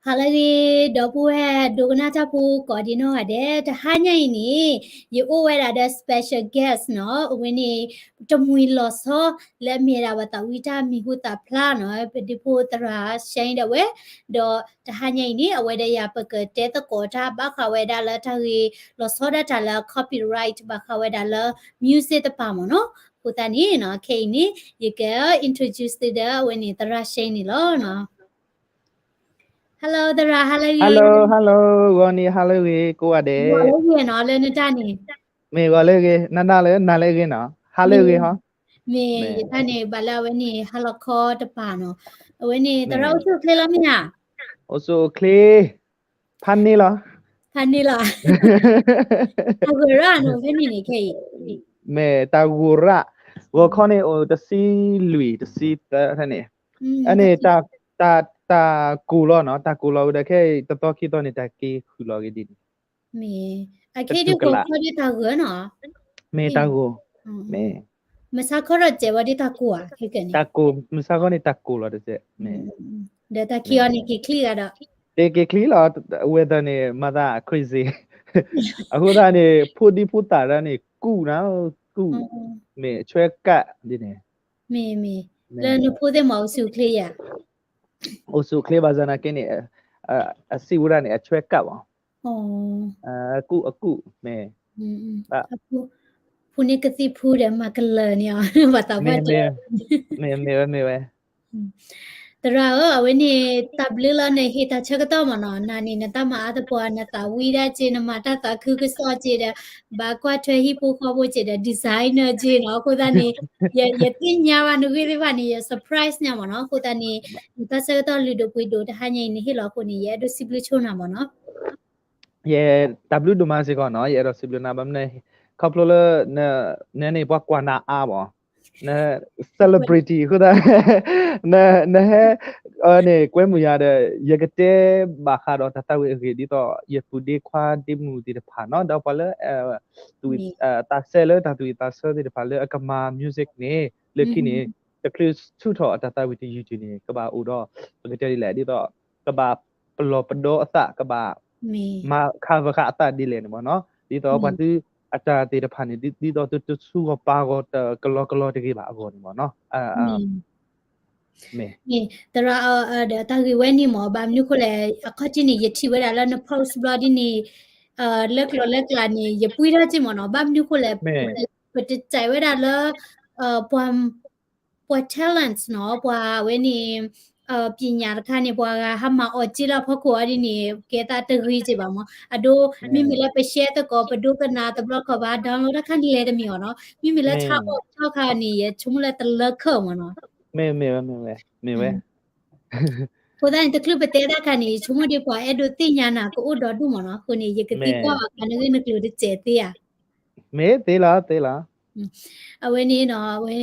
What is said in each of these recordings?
ဟါလၢအဂ့ၤ ဒီပုၢ်ဝဲၢ်ဒိကနၣ်တၢ်ဖိကိးဒံနီၢ်ဂၤဒဲး, တဟါညါအံၤန့ၣ် ယအိၣ်ဝဲဒၣ်ဒီး special guest နီၤ, အဝဲန့ၣ် တမှံၤလီၤဆီ လၢအမ့ၢ်ဒၣ်ပှၤသးဝံၣ်တၢ်မံၤဟူသၣ်ဖျါနီၤ, ပဒ့ဖိသရၣ် Shane ဒၣ်ဝဲ, ဒီးတဟါညါအံၤန့ၣ် အဝဲဒီးယၤပကတဲသကိးတၢ်ဘၣ်ဃးဝဲဒၣ်လၢတၢ်ဂ့ၤ လီၤဆီဒၣ်တၢ်လၢ copyright ဘၣ်ဃးဝဲဒၣ်လၢ music တပၤမ့ၢ်နီၤ, အဃိသတးန့ၣ်နီၤ ခဲအံၤန့ၣ် ယက introduce သုဒီးအဝဲန့ၣ် သရၣ် Shane န့ၣ်လီၤနီၤ. Hello သရၣ် ဟါလၢအဂ့ၤ, hello hello ဂီၤန့ၣ် ဟါလၢအဂ့ၤ ကိးဂၤဒဲး, ဂီၤလၢအဂ့ၤနီၤ လၢနတၢ်န့ၣ်, မ့ၢ်ဂီၤလၢအဂ့ၤ နနၢ်လၢ နၤလၢအဂ့ၤနီၤ, ဟါလၢအဂ့ၤဟီ, မ့ၢ်ယတၢ်န့ၣ် ဘၣ်လၢအဝဲန့ၣ် ဟါလီၤခီတပၤနီၤ, အဝဲန့ၣ် သရၣ်အိၣ်ဆူၣ်အိၣ်ချ့လီၤမ့ၢ်ဧါ, အိၣ်ဆူၣ်အိၣ်ချ့, ဖးန့ၢ်လီၤ, ဖးန့ၢ်လီၤ, တၢ်ဂိၤရၣ်နီၤ ဖဲန့ၣ်န့ၣ်ခဲအံၤ, မ့ၢ်တၢ်ဂိၤရၣ်, ဂီၤခီန့ၣ်အိၣ်တဆံလွံၢ် တဆံသၢဖဲန့ၣ်, အန့ၣ် တၢ်ကိၢ်လီၤနီၤ, တၢ်ကိၢ်လီၤဝဲဒီးခဲအံၤ တသီခံသီန့ၣ် တၢ်က့ၤဃုာ်လီၤဂ့ၤဒ်န့ၣ်, အခဲဒ်ဂီၤခီဒ်တၢ်ဂိၤနီၤ, မ့ၢ်တၢ်ဂိၤ, မ့ၢ်, မဆါခီဒီးစဲးဝဲဒ်တၢ်ကိၢ်ဧါ, ခဲကနံၣ်, တၢ်ကိၢ်, မဆါခီန့ၣ် တၢ်ကိၢ်လီၤတစဲး, ဒီးတၢ်ခံအီၤန့ၣ် က့ၤချံဂၤဒီး, တက့ၤချံလီၤ, weather န့ၣ် မၤသး crazy, အဃိသတးန့ၣ် ဖိဒံဖိသၣ်ဒၣ်န့ၣ် ကူၣ်နၤ, ကူၣ်, မ့ၢ်အဆွဲကၣ်ဒ်န့ၣ်, မ့ၢ်မ့ၢ်, လၢနဖိသ့ၣ်မၤအိၣ်ဆူၣ်အိၣ်ချ့ယၤ, အိၣ်ဆူၣ်အိၣ်ချ့ဘၣ်ဆၣ်နာ်က့န့ၣ်, အစံးဝဲဒၣ်န့ၣ် အဆွဲကၣ်ဘၣ်, အကူၣ်အကူၣ်, မ့ၢ်, ဖူန့ၣ်ကသံၣ်ဖူဒီးမၤကလၢာ်န့ၣ်အီၤ, ဘၣ်သးပှၢ်တဲ, မ့ၢ်မ့ၢ်ဝဲမ့ၢ်ဝဲ သရၣ်ဧၢ, အဝဲန့ၣ် တၢ်ဘျုးလီၤ နဟ့ၣ်တၢ်ဆၢကတီၢ်မ့ၢ်နီၤ, နၤန့ၣ် နတၢ်မၤအါသပှၢ် နသးဝံၣ်ဒၣ်က့ၤ နမၤတၢ်သးခုကစီၣ်က့ၤဒီး ဘၣ်ကွၢ်ထွဲဟံၣ်ဖိဃီဖိက့ၤဒီး designer က့ၤနီၤ, အဃိသတးန့ၣ် ယသ့ၣ်ညါဘၣ်နဂ့ၢ်သ့ၣ်တဖၣ်န့ၣ် ယ surprise ညါမ့ၢ်နီၤ, အဃိသတးန့ၣ် နတၢ်ဆၢကတီၢ်လုၢ်ဒိၣ်ပှ့ၤဒိၣ် တဟါညါအံၤ နဟ့ၣ်လီၤအဃိန့ၣ် ယအဲၣ်ဒိးစံးဘျုးဆိနၤမ့ၢ်နီၤ. ယတၢ်ဘျုးဒိၣ်မးစ့ၢ်ကီးနီၤ, ယအဲၣ်ဒိးစံးဘျုးနၤ ဘၣ်မနုၤ ခီဖျိလၢ နန့ၣ်ပှၤကွၢ်နၤအါဘၣ်, န celebrity အဃိသတး နဟဲ န့ၣ် ကွဲမုာ်ယၤဒီး ယကတဲဘၣ်ဃးဒီးတၢ်သးဝံၣ်အဂ့ၢ် ဒ်သိးယပုၢ်ဒ့ခွါဒ့မုၣ်သ့ၣ်တဖၣ်နီၤ, ဒီးပှၤလၢ သးစဲလၢတၢ်သူၣ်ဝံၣ်သးဆၢသ့ၣ်တဖၣ်လၢအကမၤ music န့ၣ် လၢခံန့ၣ် တချုးဆူၣ်ထီၣ်အတၢ်သးဝံၣ်တယုၢ်တယုၢ်န့ၣ် ကဘၣ်အိၣ်ဒီး ပကတဲဒ်လဲၣ် ဒ်သိး ကဘၣ်ပလီၢ်ပဒီအသး ကဘၣ် မၤခးဝဲဃာ်အသးဒ်လဲၣ်န့ၣ်မ့ၢ်နီၤ, ဒ်သိးပှၤသုအတၢ်သ့ၣ်တဖၣ်န့ၣ် ဒ်သိးသုတဆူၣ်ဂီၤပာ်ဂီၤတကလီကလီတဂ့ၤဘၣ်အဂီၢ်န့ၣ်မ့ၢ်နီၤ. မ့ၢ် သရၣ် ဒီးတၢ်ဂ့ၢ်ဝဲန့ၣ်မ့ၢ် ဘၣ်မနုၤဃိလဲၣ် အခီၣ်ထံးန့ၣ် ယထံၣ်ဝဲဒၣ်လၢန post ဘျီဒ်န့ၣ် လၢကျိၤလၢကျါန့ၣ် ယပှံထီၣ်က့ၤမ့ၢ်နီၤ, ဘၣ်မနုၤဃိလဲၣ် ပတစဲးဝဲဒၣ်လၢ ပှၤ ပှၤ talents နီၤ, ပှၤဝဲန့ၣ် ပညာတခါန့ၣ် ပှၤဂၤဟးမၤအီၣ်က့ၤလၢအဖီခိၣ်အီၤဒ်န့ၣ် ကဲသးတဂ့ၤက့ၤဘၣ်မ့ၢ်, အဒိ မ့မ့ၢ်လၢပ share သကိး ပဒိကနၣ်တဘျီခီၣ်ဘၣ် download တၢ်ခါန့ၣ်လဲၤတမ့ၢ်အီၤနီၤ, မ့မ့ၢ်လၢဆါအီၣ်ကၠီခါန့ၣ် ယဆိကမိၣ်လၢတလၢခၢၣ်မ့ၢ်နီၤ. မ့ၢ်မ့ၢ်ဝဲ မ့ၢ်ဝဲ မ့ၢ်ဝဲ အဃိသတးန့ၣ် တချုးပတဲတၢ်ခါန့ၣ် ယဆိကမိၣ်ဒ်ပှၤအဲၣ်ဒိးသ့ၣ်ညါနၤကအိၣ်ဒီဒူၣ်မ့ၢ်နီၤ, အဃိန့ၣ် ယကသံကွၢ်ဘၣ်ဃးနဂ့ၢ်နကျိၤတစဲးသ့ဧါ. မ့ၢ်သ့လီၤ သ့လီၤ. အဝဲန့ၣ်နီၤ အဝဲ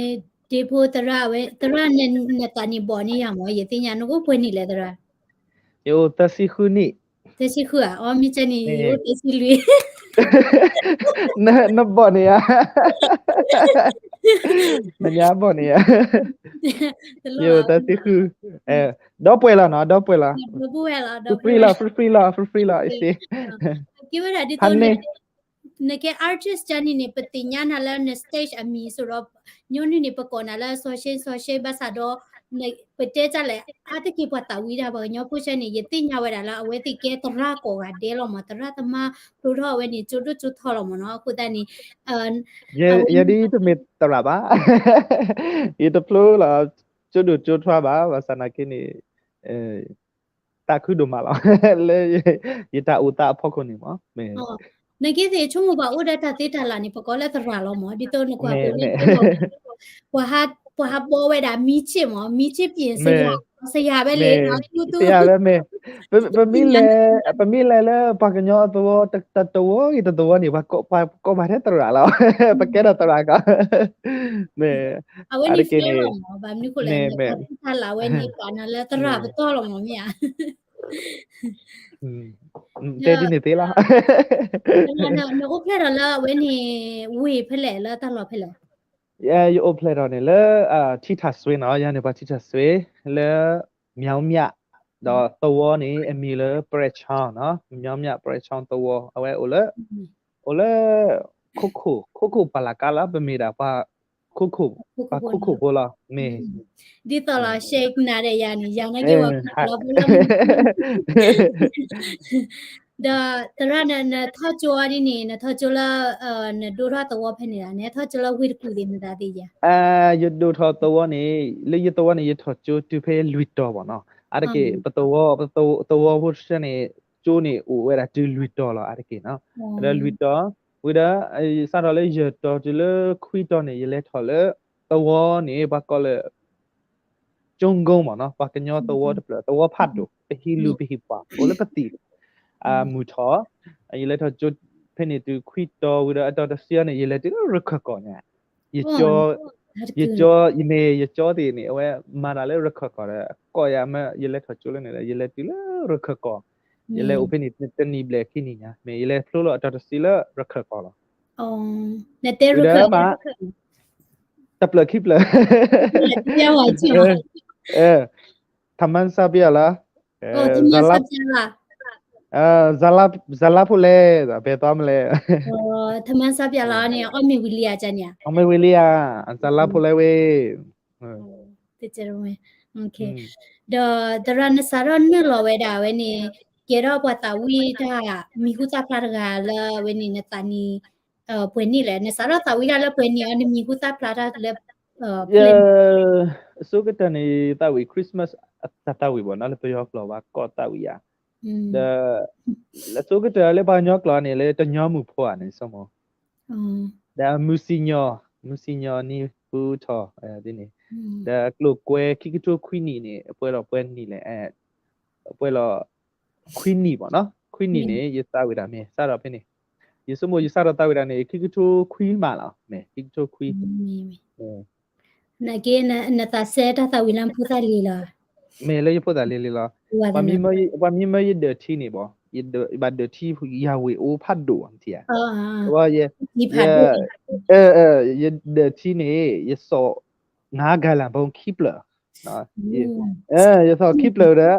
ဒ့ဖိသရၣ် အဝဲ သရၣ်နသးနံၣ်ဘီၣ်န့ၣ်ယၤမ့ၢ် ယသ့ၣ်ညါ နကအိၣ်ပှဲၤနံၣ်လဲၣ်သရၣ်. ယအိၣ်သၢဆံဃုနံၣ်. သၢဆံဃုဧါ, အီ မ့ၢ်ကဲန့ၣ် ယအိၣ်သၢဆံလွံၢ်. နဘီၣ်န့ၣ်ဧါ. နညါဘီၣ်န့ၣ်ဧါ. ယအိၣ်သၢဆံဃု, ဒီပှဲၤလီၤနီၤ ဒီပှဲၤလီၤ. Free free လီၤ free free လီၤ free free လီၤ အ့ၣ်စ့ ကဲဝဲဒၣ်ဒ်သိး နကဲ artist ကန့ၣ်န့ၣ် ပသ့ၣ်ညါနၤလၢန stage အမံၤ ဆိုတော့ ညီနုၢ်န့ၣ် ပကိးနၤလၢ စီၤရှ့ စီၤရှ့ ဘၣ်ဆၣ်ဒီး ပတဲတၢ်လဲၣ် အါတက့ၢ်ပှၤသးဝံၣ်တၢ် ပှၤကညီဖိဆၢန့ၣ် ယသ့ၣ်ညါဝဲဒၣ်လၢအဝဲသ့ၣ်ကဲသရၣ်ကိးဂၤဒဲးလီၤမ့ၢ် သရၣ်သမါဖျိထီၣ်အဝဲန့ၣ် ကၠိဒိၣ်ကၠိထီလီၤမ့ၢ်နီၤ အဃိသတးန့ၣ် ယဲဒ်ယတမ့ၢ်သရၣ်ဘၣ် ယတဖျိလီၤ ကၠိဒိၣ်ကၠိထီဘၣ် ဘၣ်ဆၣ်နာ်က့န့ၣ် သးခုဒိၣ်မးလီၤ လၢယတၢ်အိၣ်သးအဖီခိၣ်န့ၣ်မ့ၢ် နက့သ့ၣ်ဆိကမိၣ်ပှၤအိၣ်ဒီးတၢ်သ့တၢ်လၢ်န့ၣ် ပကိးလၢသရၣ်လီၤမ့ၢ် ဒ်သိးနကွၢ်ဖိန့ၣ် ပှၤဟးဘီဝဲဒၣ်မံဆ့ၣ်မ့ၢ် မံဆ့ၣ်ပံၣ်စယၤ စယၤဝဲလဲၣ် စယၤဝဲမ့ၢ် ပမ့ၢ်လဲၤ ပမ့ၢ်လဲၤလၢပှၤကညီအသဝီ တသဝီဂ့ၤတသဝီန့ၣ် ပှၤကိးပှၤထဲသရၣ်လီၤ ပကဲထီၣ်သရၣ်ကီး မ့ၢ် အဝဲန့ၣ်ဖျဲလီၤမ့ၢ် ဘၣ်မနုၤဃိလဲၣ် နတၢ်သ့တၢ်လၢ်ဝဲန့ၣ် ပာ်နၤလၢသရၣ်ပတီၢ်လီၤမ့ၢ်မ့ၢ်ဧါ တဲဒ်န့ၣ်သ့လီၤ နအိၣ်ဖျဲၣ်ထီၣ်လၢအဝဲန့ၣ် ဝ့ၢ်ဖဲလဲၣ် လၢတၢ်လီၢ်ဖဲလဲၣ် ယအိၣ်ဖျဲၣ်ထီၣ်န့ၣ်လၢ ထံထၣ်စွ့နီၤ ယၤန့ၣ်ပှၤထံထၣ်စွ့ လၢ မြောင်းမြ ဒီးသဝီန့ၣ် အမံၤလၢ ပရဲၣ်ဆီနီၤ, မညီမျၢ်ပရဲၣ်ဆီသဝီ, အဝဲအိၣ်လၢ အိၣ်လၢ ခိခိၣ်, ခိခိၣ်ပှၢ်လၢ်ကါလီၤ, ပမ့ၢ်ဒၣ်ပှၤ ခိခိၣ်, ပှၤခိခိၣ်ဖိလီၤ, မ့ၢ် ဒ်သိးလီၤ ရှဲကနၣ်ဒီးယၤန့ၣ် ယၤနာ်က့ဝဲ လီၤဖိလီၤ ဒီးသရၣ် နထီၣ်ကၠိအီၤဒ်န့ၣ် နထီၣ်ကၠိလၢ နဒိၣ်ထီၣ်သဝီဖဲန့ၣ်ဒၣ် နထီၣ်ကၠိလၢဝ့ၢ်တကူၣ်သ့ၣ်မတၤသ့ၣ်ယၤ. ယဒိၣ်ထီၣ်သဝီန့ၣ် လၢယသဝီန့ၣ် ယထီၣ်ကၠိတုၤဖဲလွံၢ်တီၤဘၣ်နီၤ, အါတက့ၢ် ပသဝီ, သဝီဖိတဆၢန့ၣ် ကၠိန့ၣ်အိၣ်ဝဲဒၣ်တုၤလွံၢ်တီၤလီၤ အါတက့ၢ်နီၤ, ဒီးလွံၢ်တီၤ, ဝံၤဒီး စးထီၣ်လၢယဲၢ်တီၤတုၤလၢခွံတီၤန့ၣ် ယလဲၤထီၣ်လၢ သဝီန့ၣ် ပှၤကိးလၢ ကၠိကိမ့ၢ်နီၤ, ပှၤကညီသဝီတဖျၢၣ်, သဝီဖးဒိၣ်, ပဟံးလူၤပဟံးပှၢ် အိၣ်လၢပသံၣ်, မုၢ်ထီၣ်, ယလဲၤထီၣ်ကၠိဖဲန့ၣ်တုၤခွံတီၤဝံၤဒီး အတီၤတဆံအီၤန့ၣ် ယလဲၤတုၤလၢရခၢၣ်ကီၢ်ညါ, ယကၠိ, ယကၠိ, ယမ့ၢ်ယကၠိသ့ၣ်န့ၣ် အဝဲမၤတၢ်လၢရခၢၣ်ကီၢ်ဒီး ကိးယၤမ့ၢ် ယလဲၤထီၣ်ကၠိလၢန့ၣ်ဒီး ယလဲၤတုၤလၢရခၢၣ်ကီၢ်, ယလဲၤအိၣ်ဖဲန့ၣ် တနံၣ်ဘျဲၣ်ခံနံၣ်ညါ, မ့ၢ်ယလဲၤဖျိလီၤအတီၤတဆံလၢရခၢၣ်ကီၢ်လီၤ. ဝံၤဒီးမး တဖျၢၣ်ခံဖျၢၣ် ထမင်းစားပြလာ, ဇာလပ်, ဇာလပ်ဖိလဲ, ဘယ်သွားမလဲ, ထမင်းစားပြလာန့ၣ် အီၣ်မ့ၤဝံၤလံဧါန့ၣ်, အီၣ်မ့ၤဝံၤလံဧါ, ဇာလပ်ဖိလဲဝဲ, ဒီးသရၣ် နစးထီၣ်နုာ်လီၤဝဲဒၣ်ဝဲန့ၣ် ကဲထီၣ်ပှၤသးဝံၣ်တၢ် မံၤဟူသၣ်ဖျါတဂၤလၢဝဲန့ၣ် နသးနံၤ ပှဲၤနံၣ်လဲၣ်, နစးထီၣ်သးဝံၣ်တၢ်လၢပှဲၤနံၣ်အီၤ နမံၤဟူသၣ်ဖျါတၢ်လၢ အဆိကတၢၢ်န့ၣ် သးဝံၣ် Christmas အတၢ်သးဝံၣ်ဘၣ်နီၤ, လၢပယီၤကျိာ်ဘၣ်ကိးသးဝံၣ်ယၤ, ဒီး အဆိကတၢၢ်လၢပှၤကညီကျိာ်န့ၣ် လၢတညီမုၢ်ဖိဧါန့ၣ် ဆိကမိၣ်, ဒီးမုၢ်စံၣ်ညီၣ်, မုၢ်စံၣ်ညီၣ်နံၤဟူထီၣ်န့ၣ်, ဒီးကျိၣ်ကွဲခံကထိခွံနံၣ်န့ၣ် အပှဲၤလီၤပှဲၤနံၣ်လဲၣ်, အပှဲၤလီၤ ခွံနံၣ်ဘၣ်နီၤ, ခွံနံၣ်န့ၣ် ယသးဝံၣ်တၢ်မ့ၢ်စးထီၣ်ဖဲန့ၣ်, ယဆိကမိၣ်ယစးထီၣ်သးဝံၣ်တၢ်န့ၣ် ခံကထိခွံမးလီၤ, မ့ၢ်ခံကထိခွံ, နက့ နသးစဲတၢ်သးဝံၣ်လၢနဖိသၣ်လံၤလီၤ, မ့ၢ်လၢယဖိသၣ်လံၤလံၤလီၤ, ပှၤမ့ၢ်မၢယဒၢးထံန့ၣ်ဘၣ်, ယဘၣ်ဒၢးထံ ယၤဝ့ၢ်အိၣ်ဖးဒိၣ်ဘၣ်ထံဧါ, ယ ယဒၢးထံန့ၣ် ယစိာ် ငါးဂၤလၢ်ဘီခံဖျၢၣ်, ယစိာ်ခံဖျၢၣ်ဒီး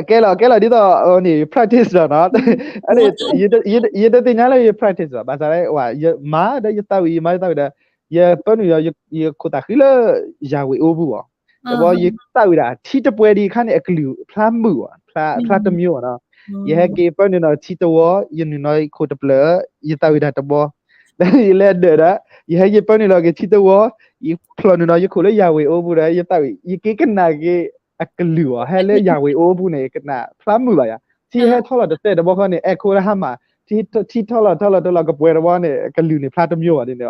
ကဲလီၤ ကဲလီၤဒ်သိးန့ၣ် practice လီၤနီၤ, ယတသ့ၣ်ညါလၢယ practice ဘၣ်, ဘၣ်ဆၣ်လၢ ယမၤဒီးယသးဝံၣ် ယမၤယသးဝံၣ်ဒီး ယပၢနုာ်ဒီး ယခိၣ်သးဃံလၢ ယၤဝ့ၢ်အိၣ်ပူၤဘၣ်, တဘျီယသးဝံၣ်ဒၣ် ထံတပှဲၤဒံးအခါန့ၣ် အကလုၢ်ဖျါမုာ်ဘၣ်, ဖျါတမံၤဘၣ်နီၤ, ယဟဲက့ၤပၢနုာ်ဒီးထံတဝီ ယနုာ်နီၤယခိၣ်တဖျၢၣ် ယသးဝံၣ်တၢ်တဘျီ, ဒီးယလဲၤဒၢးဒီး ယဟဲယပၢနုာ်လီၤက့ၤထံတဝီ, ယဖျိးနုာ်နီၤယခိၣ်လၢယၤဝ့ၢ်အိၣ်ပူၤဒီး ယသးဝံၣ် ယက့ၤကနၣ်က့ၤ အကလုၢ်အီၤ ဟဲလၢယၤဝ့ၢ်အိၣ်ပူၤန့ၣ် ကနၣ်ဖျါမုာ်ဘၣ်ယၤ, ထံဟဲထီၣ်လီၤတစဲးတဘျီဃီန့ၣ် အဲၣ်ခိလၢဟါမၢ်, ထံထီၣ်လီၤထီၣ်လီၤထီၣ်လီၤကပှဲၤတဘျီန့ၣ် အကလုၢ်န့ၣ်ဖျါတမံၤဘၣ်ဒ်န့ၣ်,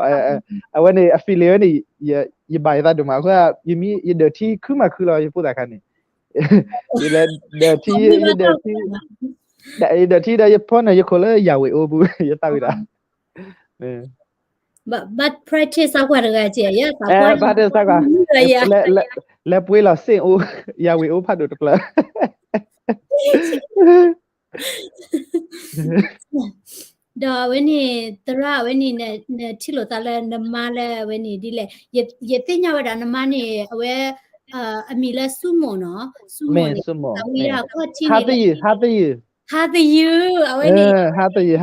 အဝဲန့ၣ် အ feeling ဝဲန့ၣ် ယဘၣ်ယသးဒိၣ်မး အဃိ ယမ့ၢ်ယဒၢးထံခုမးခုလီၤ ယဖိသၣ်ခါန့ၣ်, ယလဲၤဒၢးထံ ယဒၢးထံ ယဒၢးထံဒီးယပၢနုာ်ယခိၣ်လၢယၤဝ့ၢ်အိၣ်ပူၤ ယသးဝံၣ်ဒၣ် ဘၣ် practice စးကွၢ်တဂၤကဲ ဘၣ်တစးကွၢ် လဲၤပှ့ၤလီၤစ့ၣ်အိၣ် ယၤဝ့ၢ်အိၣ်ဖးဒိၣ်တဖျၢၣ် ဒီးအဝဲန့ၣ် သရၣ် အဝဲန့ၣ် နထံၣ်လိာ်သးလၢနမါလၢအဝဲန့ၣ်ဒ်လဲၣ်, ယသ့ၣ်ညါဝဲဒၣ်နမါန့ၣ် အဝဲ အမံၤလၢဆူမိၣ်နီၤ, ဆူမိၣ်န့ၣ် သးဝံၣ်တၢ်ခီၣ်ထံးန့ၣ် ဟါသယုၢ် ဟါသယုၢ် အဝဲန့ၣ် ဟါသယုၢ်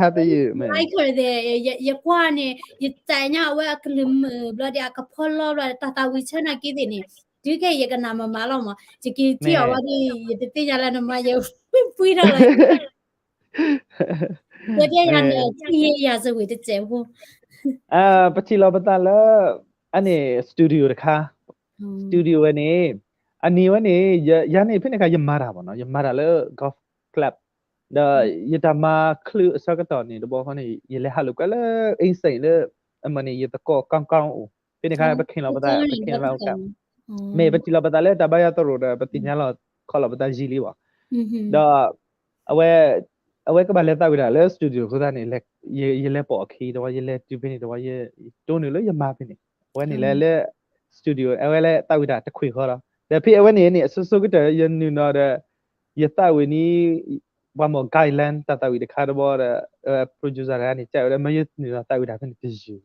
ယကွၢ်န့ၣ် ယသးညါအဝဲအကလုၢ်မုာ်ဘျီဒီး အကဖီလီဘျီ တၢ်သးဝံၣ်ဆၢနာ်က့သ့ၣ်န့ၣ် တုၤခဲအံၤယကနၣ်မၤမၤလီၤမး ယက့ၤထံၣ်အီၤဝဲဒီး ယတသ့ၣ်ညါလၢနမါ ယပှံထီၣ်လီၤ ယဲယၤန့ၣ် ထံၣ်ယဲယၤစဝ့ၤတစဲးဖိ ပထံၣ်လီၤပသးလၢ အန့ၣ် studio တခါ studio ဝဲန့ၣ် အနံၤဝဲန့ၣ် ယၤန့ၣ် ဖဲန့ၣ်အခါ ယမၤတၢ်ဘၣ်နီၤ ယမၤတၢ်လၢ golf club ဒီးယတၢ်မၤချုးအဆၢကတီၢ်န့ၣ် တဘျီဃီန့ၣ် ယလဲၤဟးလိာ်ကွဲလၢ အ့စ့ၣ်လၢ အမ့ၢ်န့ၣ် ယသကိးကီကီအိၣ် ဖဲန့ၣ်အခါ ပခ့ၣ်လီၤပသး ပခ့ၣ်လီၤပသး မ့ၢ်ပထံၣ်လီၤပသးလၢတၢ်ဘါယွၤသရိာ်ဒီး ပသ့ၣ်ညါလီၤခီလီၤပသးယံာ်လံဘၣ် ဒီး အဝဲ အဝဲကဘၣ်လဲၤသးဝံၣ်တၢ်လၢ studio အဃိသတးန့ၣ် ယလဲၤပိာ်အခံ တဝီ ယလဲၤတုၤဖဲန့ၣ် တဝီ ယတိၢ်နုာ်လၢယမါဖဲန့ၣ် အဝဲန့ၣ်လဲၤလၢ studio အဝဲလဲၤသးဝံၣ်တၢ်တခွံၣ်ဃီလီၤ ဒီးဖဲအဝဲန့ၣ်န့ၣ် အစိၤစိၤကတၢၢ် ယနုာ်နီၤဒီး ယသးဝံၣ်န့ၣ် ပှၤမ့ၢ် guideline တၢ်သးဝံၣ်တခါတဘျီဒီး producer တဂၤန့ၣ် ကဝဲဒီး မ့ၢ်ယနုာ်နီၤသးဝံၣ်တၢ်ဖဲန့ၣ်တယုၢ် ဒီး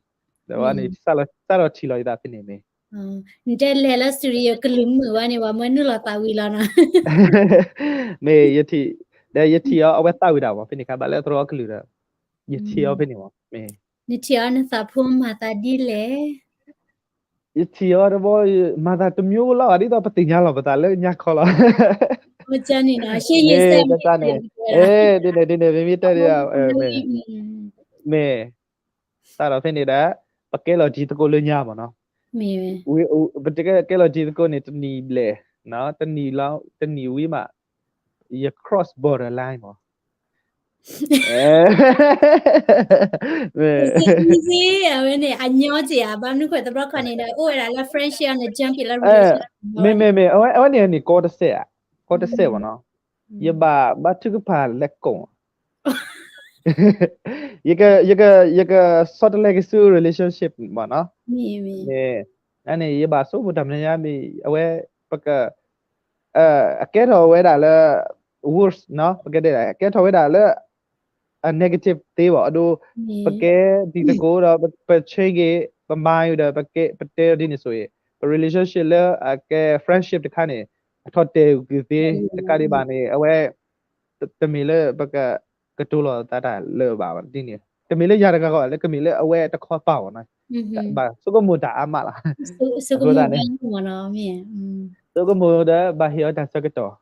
ဝဲန့ၣ် စးထီၣ်ထံၣ်လီၤယသးဖဲန့ၣ်မ့ၢ် နတဲလဲၤလၢ studio ကလုာ်မုာ်ဝဲန့ၣ် ပှၤမၢနုာ်လီၤသးဝံၤလီၤနီၤ. မ့ၢ်ယထံၣ်, ဒီးယထံၣ်အီၤ အဝဲသးဝံၤဒၣ်မး ဖဲန့ၣ်ခါ ဘၣ်လၢသရီကလုာ်ဒီး ယထံၣ်အီၤဖဲန့ၣ်မး, မ့ၢ် နထံၣ်အီၤနသးဖိမၤသးဒ်လဲၣ်. ယထံၣ်အီၤတဘျီ မၤသးတမျိုးလီၤ ဒ်သိးပသ့ၣ်ညါလီၤပသးလၢညါခီလီၤ. မ့ၢ်န့ၣ်, ဒ်န့ၣ် ဒ်န့ၣ် မ့မ့ၢ်တဲဒ်, မ့ၢ် စးထီၣ်ဖဲန့ၣ်ဒီး ပကဲလီၤတံၤသကိးလၢညါမးနီၤ. ပကဲလီၤတံၤသကိးန့ၣ် တနံၣ်ဘျဲၣ်, တနံၣ်လီၤ, တနံၣ်ဝံၤမး ယ cross border line မး အဝဲန့ၣ် အညီက့ၤဧါ, ဘၣ်မနုၤဃိသဘျီခီန့ၣ်ဒီး အိၣ်ဝဲဒၣ်လၢ friendship န့ၣ် jump လၢ relationship မ့မ့ၢ်မ့ၢ် အဝဲန့ၣ်န့ၣ် ကီတစဲးဧါ, ကီတစဲးမးနီၤ, ယဘၣ်ဘါထုကဖၣ်လဲၤကိး ယက ယက ယကဆီတလဲက့ၤဆူ relationship မးနီၤ, န့ၣ် န့ၣ် ယဘၣ်ဆိကမိၣ်တၢ်မနုၤညါမ့ၢ် အဝဲ ပက အကဲထီၣ်ဝဲဒၣ်လၢ worse နီၤ, ပကတဲဒၣ် အကဲထီၣ်ဝဲဒၣ်လၢ အ negative သ့ဘၣ်, အဒိ ပကဲတံၤသကိးဒီး ပ change က့ၤ ပ mind ဒီး ပကဲ ပတဲဒ်န့ၣ်ဆိအံၤ ပ relationship လၢအကဲ friendship တခါန့ၣ် အထီၣ်တဲာ်ကွံာ်သ့ တကးဒံးဘၣ်န့ၣ် အဝဲ တမ့ၢ်လၢပက ကတိၤလီၤသးတၢ်လၢာ်ဘၣ်ဒ်န့ၣ်, တမ့ၢ်လၢယၤတဂၤဂီၢ် လၢကမ့ၢ်လၢအဝဲတခီပၤဘၣ်နီၤ, ဘၣ်ဆိကမိၣ်တၢ်အါမးလီၤ, အဃိသတးန့ၣ် ဆိကမိၣ်ဒီးဘၣ်ဟ့ၣ်အီၤတၢ်ဆၢကတီၢ်,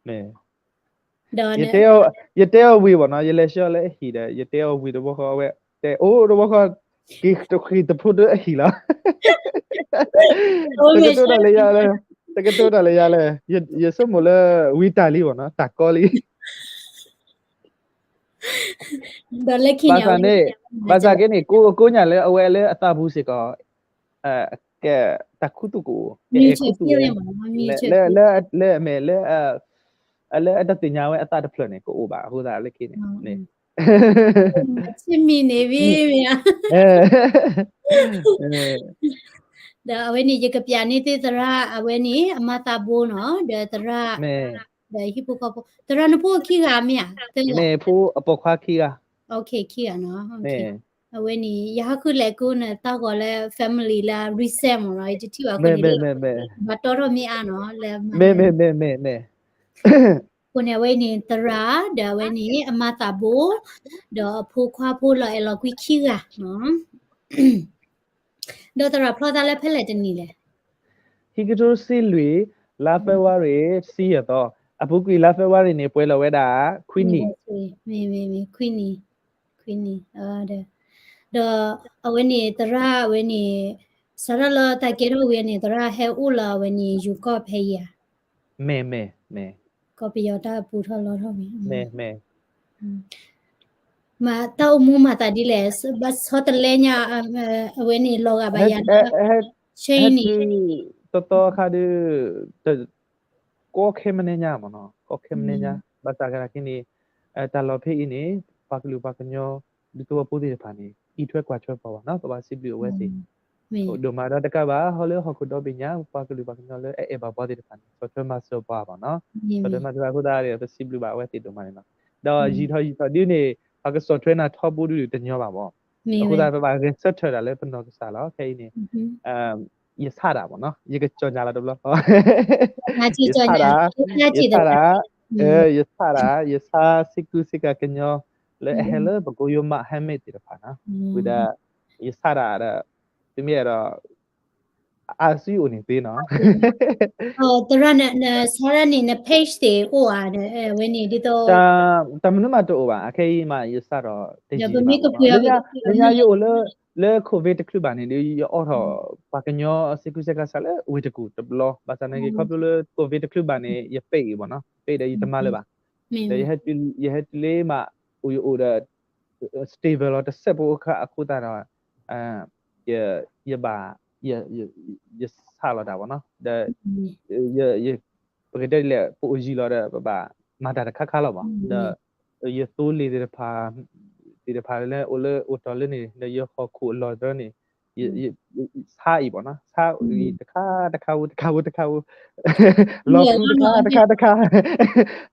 မ့ၢ် ယတဲအီၤဝံၤဘၣ်နီၤ, ယလဲၤဆှၢလၢအဟံၣ်ဒီး ယတဲအီၤဝံၤတဘျီဃီ အဝဲတဲအိၣ်တဘျီဃီ က့ၤတဃံၣ်တဖိတၢအဟံၣ်လီၤ, တကတိၤတၢ်လၢယၤလဲၣ်, တကတိၤတၢ်လၢယၤလဲၣ်, ယဆိကမိၣ်လၢဝံတၢ်လံဘၣ်နီၤ, တၢ်ကီလံ ဘၣ်ဆၣ်န့ၣ်, ဘၣ်ဆၣ်က့န့ၣ် ကိးကိးညၣ်လၢအဝဲလၢအသးပူၤစ့ၢ်ကီး, ကဲ တၢ်ခူသူၣ်ကအိၣ်, ကအဲၣ်ခူသူၣ်ဝဲ, လၢ လၢအမဲာ်လၢ လၢအတသ့ၣ်ညါဝဲအသးတဖျၢၣ်န့ၣ် ကအိၣ်ဘၣ်အဃိသတးလၢခံန့ၣ်, ချစ်မိနေပြီ ဒီးအဝဲန့ၣ် ယကပျးန့ၢ်သ့ၣ်သရၣ် အဝဲန့ၣ် အမၤသးဘိနီၤ, ဒီးသရၣ် ဒီးဟံၣ်ဖိဃီဖိ, သရၣ်နဖိခံဂၤမ့ၢ်ဧါ, မ့ၢ်ဖိအပိာ်ခွါခံဂၤ, ခံဂၤနီၤ, အဝဲန့ၣ် ယဟးဃုလဲၤကိးနတၢ်ဂီၤလၢ family လၢ reset မ့ၢ်နီၤ, ယတထံၣ်ဘၣ်အဃိန့ၣ် ဘၣ်တီထီၣ်မ့ၢ်အါနီၤ, လၢ မ့ၢ် မ့ၢ် မ့ၢ် မ့ၢ် မ့ၢ် အဃိန့ၣ် အဝဲန့ၣ်သရၣ် ဒီးအဝဲန့ၣ် အမၤသးဘိ, ဒီးအဖိခွါဖိလီၤအဲၣ်လီၤကွံခံဂၤနီၤ, ဒီးသရၣ်ဖျီသးလၢဖဲလဲၣ်တနံၣ်လဲၣ်, ဟံးကထိတဆံလွံၢ် လါ February တဆံယဲၢ်သီ, အပူၤကွံာ်လါ February န့ၣ် ပှဲၤလီၤဝဲဒၣ် ခွံနံၣ်, ခွံနံၣ်, ခွံနံၣ်, ဒီးအဝဲန့ၣ်သရၣ်ဝဲန့ၣ် စးထီၣ်လၢတၢ်ကဲထီၣ်ဝံၤန့ၣ် သရၣ်ဟဲအိၣ်လၢအဝဲန့ၣ် ယိၤကီၢ်ဖဲအံၤဧါ, မ့ၢ် မ့ၢ် မ့ၢ် ကီၢ်ပယီၤတၢ်ပူၤထီၣ်လီထီၣ်ဝံၤ, မ့ၢ် မ့ၢ် မ့ၢ်တၢ်အိၣ်မူမၤသးဒ်လဲၣ်, ဘၣ်ဆီတလဲညါ, အဝဲန့ၣ်လီၤဂာ်ဘၣ်ယၤလၢ ဟဲတုၤတသီခါဒီး ကီခဲမံၤညါမ့ၢ်နီၤ, ကီခဲမံၤညါ, ဘၣ်ဆၣ်သနာ်က့န့ၣ် တၢ်လီၢ်ဖဲအံၤန့ၣ် ပှၤကလုာ်ပှၤကညီ ဒူသဝီဖိသ့ၣ်တဖၣ်န့ၣ် အံးထွဲကွၢ်ထွဲပှၤဘၣ်နီၤ, ပဘၣ်စံးဘျုးအဝဲသ့ၣ် ဒိၣ်မးဒီးတကးဘၣ် ဟီလၢဟီၣ်ခိၣ်ဒီဘ့ၣ်ညါ ပှၤကလုာ်ပှၤကညီလၢအအဲၣ်ဘၣ်ပှၤသ့ၣ်တဖၣ်န့ၣ် ဆီၣ်ထွဲမၤစၢၤပှၤဘၣ်နီၤ, ဆီၣ်ထွဲမၤစၢၤအဃိသတးဒီး ပစံးဘျုးဘၣ်အဝဲသ့ၣ်ဒိၣ်မးန့ၣ်လီၤ. ဒီးယံာ်ထီၣ်ယံာ်ထီၣ်ဒ်န့ၣ် ပှၤကဆီၣ်ထွဲနၤထီဘိဒုးတညီဘၣ်မ့ၢ်, အဃိသတး ပဘၣ်ဂဲၤဆၢထၢၣ်တၢ်လၢပနီၢ်ကစၢ်လီၤ. ခဲအံၤန့ၣ် ယဆၣ်တၢ်မ့ၢ်နီၤ, ယကစီၣ်ညါလီၤတဘျီ, ယဆၣ်တၢ်, ယဆၣ်တၢ်, ယဆၣ်တၢ်, ယဆၣ်စ့ကူစ့ကၤကညီ လၢအဟဲလၢပကိယိမးဟဲမ့ၢ်သ့ၣ်တဖၣ်နီၤ, ဝံၤဒီး ယဆၣ်တၢ်ဒီး သုမ့ၢ်အဲၣ်ဒိး အါစုအိၣ်န့ၣ်သ့နီၤ, သရၣ်န့ၣ် န page သ့ၣ်အိၣ်ဧါ, ဝဲန့ၣ်ဒ်သိး တၢ်မနုၤမးတအိၣ်ဘၣ်, အခဲအံၤမး ယဆၣ်ဒီးတယံာ်ဘၣ်, လၢညါယအိၣ်လၢ လၢ covid တချုးဘၣ်န့ၣ်ဒီး ယအိးထီၣ် ပှၤကညီစ့ကူစ့ကၤစးလၢဝ့ၢ်တကူၣ်တဘျီ, ဘၣ်ဆၣ်သနာ်က့ ခီဖျိလၢ covid တချုးဘၣ်န့ၣ် ယပဲာ်အံၤမ့ၢ်နီၤ, ပဲာ်ဒီးယတမၤလၢၤဘၣ်, ဒီးယဟဲတုၤလ့မး အိၣ်ယအိၣ်ဒီး stable လီၤတစဲးဖိအခါအဃိသတးဒီး ယဘၣ် ယဆၣ်လီၤတၢ်မ့ၢ်နီၤ, ဒီး ပကတဲဒ်လဲၣ် ပအိၣ်ယံၤလီၤဒီး ပဘၣ်မၤတၢ်တခါခါလီၤမး, ဒီး ယသိလ့ၣ်သ့ၣ်တဖၣ် သ့ၣ်တဖၣ်လၢအိၣ်လၢအိၣ်တီၢ်လၢန့ၣ် ဒီးယဟီၣ်ခိၣ်အလီၢ်တဖၣ်န့ၣ် ဆါအံၤမ့ၢ်နီၤ, ဆါအံၤတခါတခါဝံၤတခါဝံၤတခါဝံၤ, လီၤဖျူတခါတခါတခါ,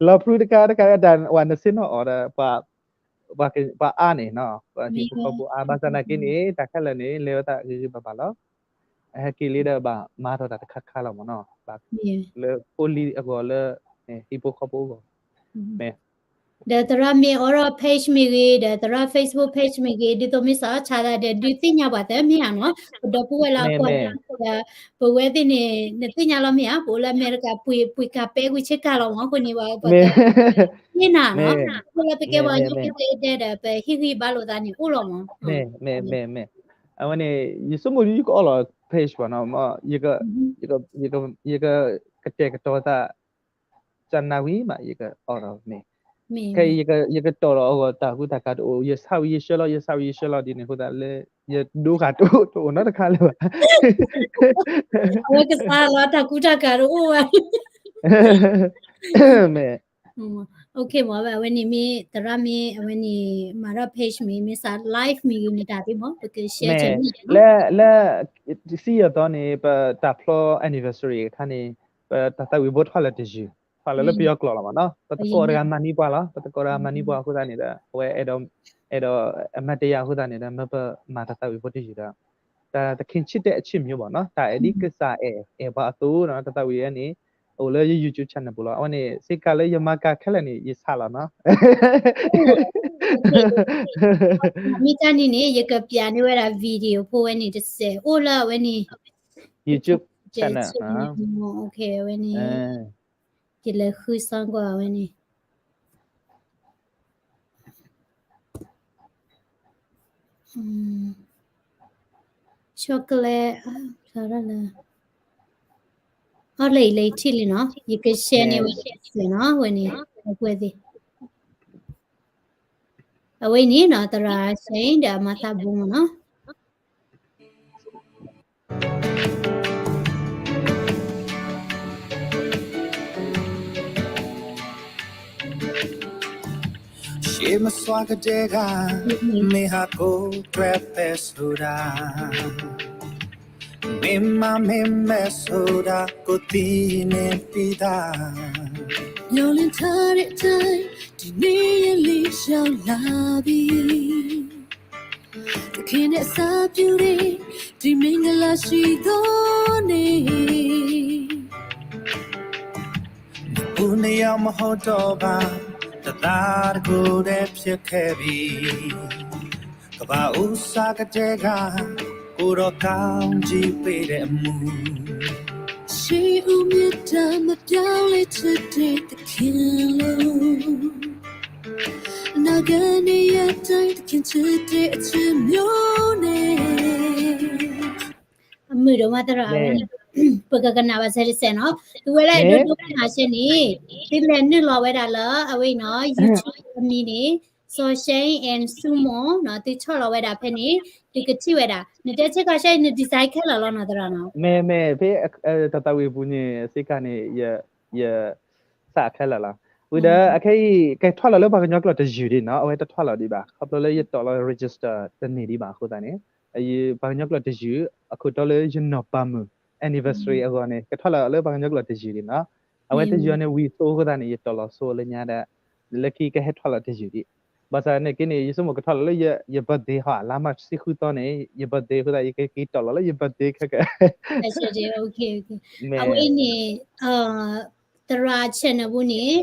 လီၤဖျူတခါတခါ တၢ်ဝဲနဆ့ၣ်နီၤအီၤဒီး ပှၤအါန့ၣ်နီၤ, ပှၤဟံၣ်ဖိဃီဖိအါ, ဘၣ်ဆၣ်သနာ်က့န့ၣ် တၢ်ခဲလၢာ်န့ၣ် လဲၤဝဲသးဂ့ၤဂ့ၤဘၣ်ဘၣ်လီၤ. အဟဲက့ၤလံဒီးဘၣ်မၤထီၣ်တၢ်တခါခါလီၤမ့ၢ်နီၤ, ဘၣ်လၢဖိလံၤအဂီၢ်လၢ ဟံၣ်ဖိဃီဖိအဂီၢ်, မ့ၢ် ဒီးသရၣ်မ့ၢ်အိးထီၣ် page မ့ၢ်ဂ့ၤ ဒီးသရၣ် Facebook page မ့ၢ်ဂ့ၤ ဒ်သိးမ့ၢ်စးထီၣ်ဆါသးဒီး ဒုးသ့ၣ်ညါပှၤသၢမ့ၢ်ဧါနီၤ, ပဒီပုၢ်ဝဲၢ်လၢအကွၢ်တၢ်ဒီး ပဝဲသ့ၣ်န့ၣ် နသ့ၣ်ညါလီၤမ့ၢ်ဧါ, ပအိၣ်လၢအမဲရကၤ ပှ့ၤ ပှ့ၤကၤပဲကွံာ်ဆ့ကၤလီၤမ့ၢ်, အဃိန့ၣ် ပသ့ၣ်ညါနီၤ, အိၣ်လၢပကဲပှၤကညီဖိသ့ၣ်တဲဒီး ပဟ့ၣ်ဂံၢ်ဘါလိာ်သးန့ၣ် အိၣ်လီၤမ့ၢ် မ့ၢ် မ့ၢ် မ့ၢ် အဝဲန့ၣ် ယဆိကမိၣ်ဒ်ယကအီၣ်လီၤ page ဘၣ်နီၤ, ယက ယက ယကတဲာ်ကတီၤသး ကနၣ်ဝံၤမး ယကအီၣ်လီၤမ့ၢ်, ခဲအံၤ ယကတီၢ်လီၤအဂီၢ်တၢ်ကူတၢ်ကၤတအိၣ်, ယဆါဝံၤယဆှၢလီၤ ယဆါဝံၤယဆှၢလီၤဒ်န့ၣ်အဃိသတးလၢ ယဒိဃာ်တအိၣ် တအိၣ်နီတခါလၢၤဘၣ်, အဝဲကသါလီၤတၢ်ကူတၢ်ကၤတအိၣ်ဘၣ် မ့ၢ် မ့ၢ် အဝဲန့ၣ်မ့ၢ်သရၣ်မ့ၢ် အဝဲန့ၣ် မၤထီၣ် page မ့ၢ် မ့ၢ်စး live မ့ၢ်ဂ့ၤ နတၢ်သ့မ့ၢ် ပက share လၢ လၢ စံယသီန့ၣ် ပတၢ်ဖျီ anniversary အခါန့ၣ် ပတၢ်သးဝံၣ်ဘိထွါလၢတယုၢ်, ထွါလၢလၢပယီၤကျိာ်လီၤမ့ၢ်နီၤ, ပသကိးတဂၤမၤန့ၢ်ပှၤလီၤ, ပသကိးတဂၤမၤန့ၢ်ပှၤအဃိသတးန့ၣ်ဒီး အဝဲအဲၣ်ဒိး အဲၣ်ဒိး အမၤတယာ်အဃိသတးန့ၣ်ဒီး မ့ၢ်ပမၤတၢ်သးဝံၣ်ဘိတယုၢ်ဒီး တၢ်သခင်ချစ်တဲ့ အချစ်မျိုးပေါ့နော်, တၢ်အဲၣ်ဒိးကစၢ်အဲၣ် အဲၣ်ပှၤအသိးနီၤ, တၢ်သးဝံၣ်ဝဲန့ၣ် အိၣ်လၢယ YouTube channel ပူၤလီၤ, အဝဲန့ၣ် စ့ကၤလၢယမၤကၤခဲလၢာ်န့ၣ် ယဆါလီၤနီၤ မ့ၢ်တၢ်န့ၣ်န့ၣ် ယကပျးန့ၢ်ဝဲဒၣ် video ဖိဝဲန့ၣ်တစဲး အိၣ်လၢအဝဲန့ၣ် YouTube channel ဝဲန့ၣ် ယလဲၤဃုစၢကွၢ်ဝဲန့ၣ် chocolate ဖျါထီၣ်လၢ အီၣ်လၢအံၤလၢအံၤထံၣ်လံနီၤ, ယက share န့ၢ်ဝဲတစဲးနီၤ, ဝဲန့ၣ် အကွဲးသ့ၣ် အဝဲအံၤန့ၣ်နီၤ သရၣ် Shane ဒီးအမၤသးဘိမ့ၢ်နီၤ ရှေးမစွါကတဲက မ့ၢ်ဟးကိးကြၢးပဲဆိုတာ မ့ၢ်မ့မ့မ့ဆိုတာ ကိုသိနေပြီးသား မျှော်လင့်ထားတဲ့အတိုင်း ဒီနေ့ရက်လေးရောက်လာပြီ သခင်နဲ့အစာပြုတဲ့ ဒီမင်္ဂလာရှိသောနေ့ ဦးနှစ်ယောက်မဟုတ်တော့ပါ တစ်သားတစ်ကိုယ်တည်းဖြစ်ခဲ့ပြီ ကမ္ဘာဦးစကတဲက ကိုယ်တော်ကောင်းကြီးပေးတဲ့အမူ ရှိဦးမြတ်တာမပြောင်းလဲချစ်တဲ့သခင်လို့ နာဂနေရတိုင်းသခင်ချစ်တဲ့အချစ်မျိုးနဲ့ အမုာ်ဒိၣ်မးသရၣ် အဝဲန့ၣ် ပကကနၣ်ဘၣ်ဆၢတစဲးနီၤ သုဝဲလၢအဲၣ်ဒိးဒိကနၣ်ဆၢန့ၣ် သုလဲၤနုာ်လီၤဝဲဒၣ်လၢအဝဲအံၤနီၤ YouTube အမံၤန့ၣ် စီၤ Shane and Sumo နီၤ သုဆီၣ်လီၤဝဲဒၣ်ဖဲန့ၣ် သုကထံၣ်ဝဲဒၣ် နတဲဆ့ကၤ Shane န design ခဲလၢာ်လီၤနီၤသရၣ်နီၤ မ့ၢ်မ့ၢ် ဖဲတၢ်သးဝံၣ်အပူၤန့ၣ် စ့ကၤန့ၣ် ယ စးခဲလၢာ်လီၤ. ဝံၤဒီး အခဲအံၤ ကဲထီၣ်လီၤလၢပှၤကညီကျိာ်တယုၢ်ဒံးနီၤ, အဝဲတထီၣ်လီၤဒံးဘၣ်, ခီဖျိလၢယတီၢ်လီၤ register တန့ၢ်ဒံးဘၣ်အဃိသတးန့ၣ် ပှၤကညီကျိာ်တယုၢ် အခိၣ်တီလၢယနီၢ်ပၤမုၣ် anniversary အဂီၢ်န့ၣ် ကထီၣ်လီၤလၢပှၤကညီကျိာ်တယုၢ်ဒံးနီၤ, အဝဲတယုၢ်န့ၣ်ဝံၤဆိအဃိသတးန့ၣ် ယတီၢ်လီၤဆိလၢညါဒီး လၢခံကဟဲထီၣ်လီၤတယုၢ်ဒံး, ဘၣ်ဆၣ်န့ၣ်က့န့ၣ် ယဆိကမိၣ်ကထီၣ်လီၤလၢယ birthday ဟီ လါမၢ်ၡးဆံဃုသီန့ၣ် ယ birthday အဃိသတး ယကက့ၤတီၢ်လီၤလၢယ birthday ခဲက အဝဲအံၤန့ၣ် သရၣ် channel ပူၤန့ၣ်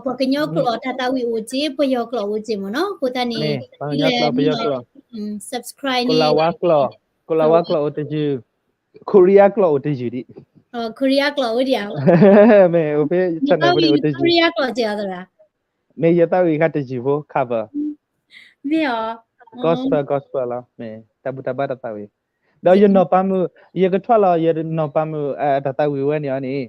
ပှၤကညီကျိာ်တၢ်သးဝံၣ်အိၣ်က့ ပယီၤကျိာ်အိၣ်က့မ့ၢ်နီၤ, အဃိသတးန့ၣ် ဒ်လဲၣ် subscribe န့ၣ် ကိလၤဝါကျိာ်အိၣ်တယုၢ်, ခိရံယါကျိာ်အိၣ်တယုၢ်ဒံး, ခိရံယါကျိာ်အိၣ်ဒံးဧါ, မ့ၢ်အိၣ်ဖဲ channel ပူၤန့ၣ်အိၣ်တယုၢ်, မ့ၢ်ယသးဝံၣ်ခါတယုၢ်ဖိ cover, မ့ၢ်အီၤ gospel gospel လီၤ, မ့ၢ်တၢ်ဘူၣ်တၢ်ဘါတၢ်သးဝံၣ်, ဒီးယနီၢ်ပၤမုၣ် ယကထီၣ်လီၤ ယနီၢ်ပၤမုၣ် တၢ်သးဝံၣ်ဝဲန့ၣ်အီၤန့ၣ်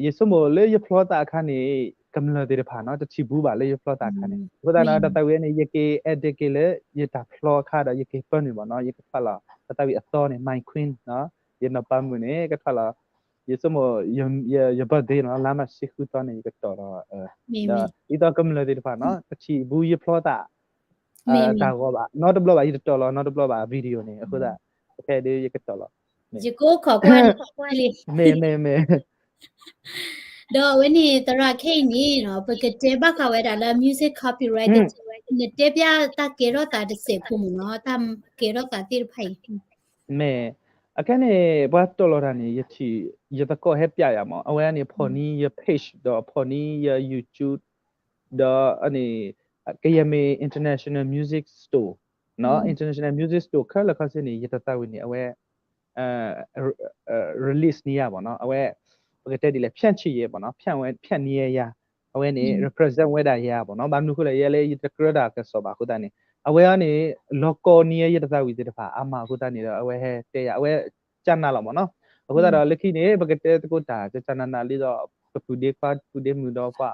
ယဆိကမိၣ်လၢယဖျီသးအခါန့ၣ် ကမျၢၢ်သ့ၣ်တဖၣ်နီၤ တထံၣ်ဘူးဘၣ်လၢယဖျီသးအခါန့ၣ်, အဃိသတးနီၤ တၢ်သးဝံၣ်ဝဲန့ၣ် ယက့ၤ edit က့ၤလၢယတၢ်ဖျီအခါဒီး ယက့ၤပၢနုာ်ဘၣ်နီၤ ယကထီၣ်လီၤ တၢ်သးဝံၣ်အသီန့ၣ် My Queen နီၤ, ယနီၢ်ပၤမုၣ်န့ၣ် ကထီၣ်လီၤ ယဆိကမိၣ် ယ birthday နီၤ လါမၢ်ၡးဆံဃုသီန့ၣ် ယကတီၢ်ဒီး ဒီးဒ်သိးကမျၢၢ်သ့ၣ်တဖၣ်နီၤ တထံၣ်ဘူးယဖျီသး တၢ်ဂီၤဘၣ် နီတဘျီဘၣ် ယတတီၢ်လီၤနီတဘျီဘၣ် video န့ၣ် အဃိသတး အခဲအံၤဒ်ယကတီၢ်လီၤ ယကိးခိးကွၢ် မ့ၢ်မ့ၢ်မ့ၢ် ဒီးအဝဲန့ၣ် သရၣ်ခဲအံၤန့ၣ်နီၤ ပကတဲဘၣ်ဃးဝဲဒၣ်လၢ music copyright နတဲပျၢ်တၢ်ကဲထီၣ်သးတစဲးဖိမ့ၢ်နီၤ တၢ်ကဲထီၣ်သးသ့ၣ်တဖၣ်အံၤ မ့ၢ် အခဲန့ၣ် ပှၤတီၢ်လီၤတၢ်န့ၣ် ယထံၣ် ယသကိးဟဲပျဲယၤမး, အဝဲန့ၣ် ဖီၣ်န့ၢ်ယ page ဒီးဖီၣ်န့ၢ်ယ YouTube ဒီးန့ၣ် ကယဲၢ်မ့ၢ် international music store နီၤ, international music store ခဲလၢာ်ခဲဆ့န့ၣ် ယတၢ်သးဝံၣ်န့ၣ် အဝဲ release န့ၢ်ယၤဘၣ်နီၤ, အဝဲ ပကတဲဒ်လဲၣ် ဖြန့်ချိရေး ဘၣ်နီၤ, ဖြန့်ဝဲ ဖြန့်န့ၢ်ယၤ, အဝဲန့ၣ် represent ဝဲဒၣ်ယၤဘၣ်နီၤ, ဘၣ်မနုၤအဃိလဲၣ် ယဲလၢယတကြၢးတၢ်ကစီၣ်ဘၣ်အဃိသတးန့ၣ် အဝဲအံၤန့ၣ် လီၤကီန့ၢ်ယတၢ်သးဝံၣ်သ့ၣ်တဖၣ်အါမးအဃိသတးန့ၣ်ဒီး အဝဲဟဲတဲယၤ အဝဲ ကၢ်နးလီၤဘၣ်နီၤ, အဃိသတးဒီးလၢခံန့ၣ် ပကတဲသကိးတၢ် ကၢ်နးနးလံဒီး ပပုၢ်ဒ့ခွါ ပုၢ်ဒ့မုၣ်ဒီးပှၤ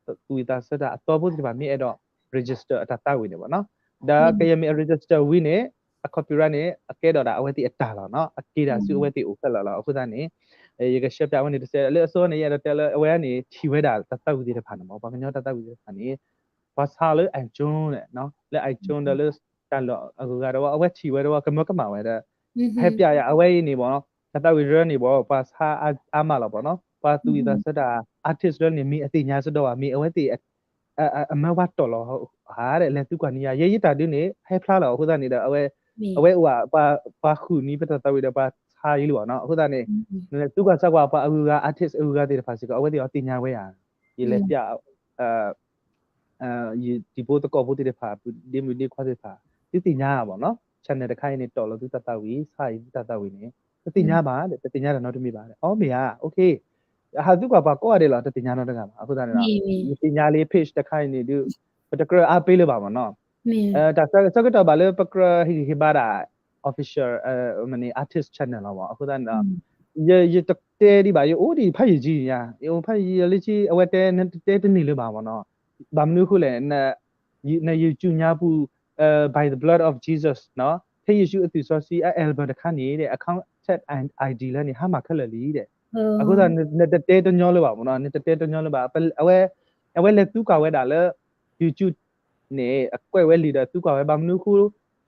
သူၣ်ဝံၣ်သးဆၢတၢ်အသီဖိသ့ၣ်တဖၣ်မ့ၢ်အဲၣ်ဒိး register အတၢ်သးဝံၣ်န့ၣ်ဘၣ်နီၤ, ဒီးကယဲၢ်မ့ၢ်အ register ဝံၤန့ၣ် အ copyright န့ၣ် အကဲဒီးဒၣ်အဝဲသ့ၣ်အတၢ်လီၤနီၤ, အက့ၤဒၣ်ဆူအဝဲသ့ၣ်အိၣ်ခဲလၢာ်လီၤ, အဃိသတးန့ၣ် ယကရှဲပၠးဝဲန့ၣ်တစဲး လၢအဆိန့ၣ် ယအဲၣ်ဒိးတဲလၢအဝဲန့ၣ် ထံၣ်ဝဲဒၣ်တၢ်သးဝံၣ်သ့ၣ်တဖၣ်န့ၣ်မး, ပှၤကညီတၢ်သးဝံၣ်သ့ၣ်တဖၣ်န့ၣ် ပှၤဆါလၢ iTunes န့ၣ်နီၤ, လၢ iTunes ဒီးလၢ တၢ်လီၢ်အဂုၤအဂၤဒီး အဝဲထံၣ်ဝဲဒီး ကမၢကမၣ်ဝဲဒီး ဟဲပၠးယၤ အဝဲအံၤန့ၣ်ဘၣ်နီၤ, တၢ်သးဝံၣ်ရၢန့ၣ်ဘၣ် ပှၤဆါအါမးလီၤဘၣ်နီၤ, ပှၤသူၣ်ဝံၣ်သးဆၢတၢ် artist ရၢန့ၣ် မ့ၢ်အသ့ၣ်ညါစ့ၢ်ဒီးဘၣ် မ့ၢ်အဝဲသ့ၣ် အမၢပှၤတီၢ်လီၤဧါဒီး လဲၤသံကွၢ်န့ၢ်ယၤ ယဲယတၢ်ဒုးန့ၣ် ဟဲဖျါလီၤ အဃိသတးန့ၣ်ဒီး အဝဲအိၣ် ပှၤဃုာ်န့ၢ်ပတၢ်သးဝံၣ်ဒီးပှၤဆါယံၤလံဘၣ်နီၤ, အဃိသတးန့ၣ် နလဲၤသံကွၢ်ဆါကွၢ်ပှၤအဂုၤအဂၤ artist အဂုၤအဂၤသ့ၣ်တဖၣ်စ့ၢ်ကီး အဝဲသ့ၣ်အီၤသ့ၣ်ညါဝဲယၤ, ယလဲၤပၠး ယတံၤဖိသကိးဖိသ့ၣ်တဖၣ် ပုၢ်ဒ့မုၣ်ဒ့ခွါသ့ၣ်တဖၣ် သုသ့ၣ်ညါဘၣ်နီၤ, channel တခါအံၤန့ၣ် တီၢ်လီၤသုတၢ်သးဝံၣ် ဆါအံၤသုတၢ်သးဝံၣ်န့ၣ် တသ့ၣ်ညါဘၣ် တသ့ၣ်ညါတၢ်နီတမံၤဘၣ်, အီ မ့ၢ်ဧါ okay, ဟးသံကွၢ်ပှၤကိးဂၤဒဲးလီၤ တသ့ၣ်ညါနီတဂၤဘၣ်, အဃိသတးန့ၣ်ဒီး ယသ့ၣ်ညါလံ page တခါအံၤန့ၣ်ဒုး ပတကြၢးအါပ့လၢၤဘၣ်မ့ၢ်နီၤ, တၢ်ဆၢကတီၢ်ဘၣ်လၢပကြၢးဟ့ၣ်ဂံၢ်ဟ့ၣ်ဘါဒၣ် official မ့ၢ်န့ၣ် artist channel လီၤဘၣ်, အဃိသတးန့ၣ်ဒီး ယတတဲဒံးဘၣ် ယအိၣ်ဒံးဖးယံာ်ကံညါ ယအိၣ်ဖးယံာ်လၢခံ အဝဲတဲ နတတဲတန့ၢ်လၢၤဘၣ်မ့ၢ်နီၤ, ဘၣ်မနုၤအဃိလဲၣ် န YouTube ညါပူၤ by the blood of Jesus နီၤ ဖဲယ့ၣ်ၡူးအသွံၣ်စီဆှံအ album တခါန့ၣ်ဒီး အ contact ID လၢန့ၣ် ဟါမၢ်ခဲလၢာ်လံဒီး, အဃိသတး နတတဲတညီလၢၤဘၣ်မ့ၢ်နီၤ, နတတဲတညီလၢၤဘၣ်, အဝဲ အဝဲလဲၤသံကွၢ်ဝဲဒၣ်လၢ YouTube န့ၣ် အကွဲးဝဲလံဒီးသံကွၢ်ဝဲ ဘၣ်မနုၤအဃိ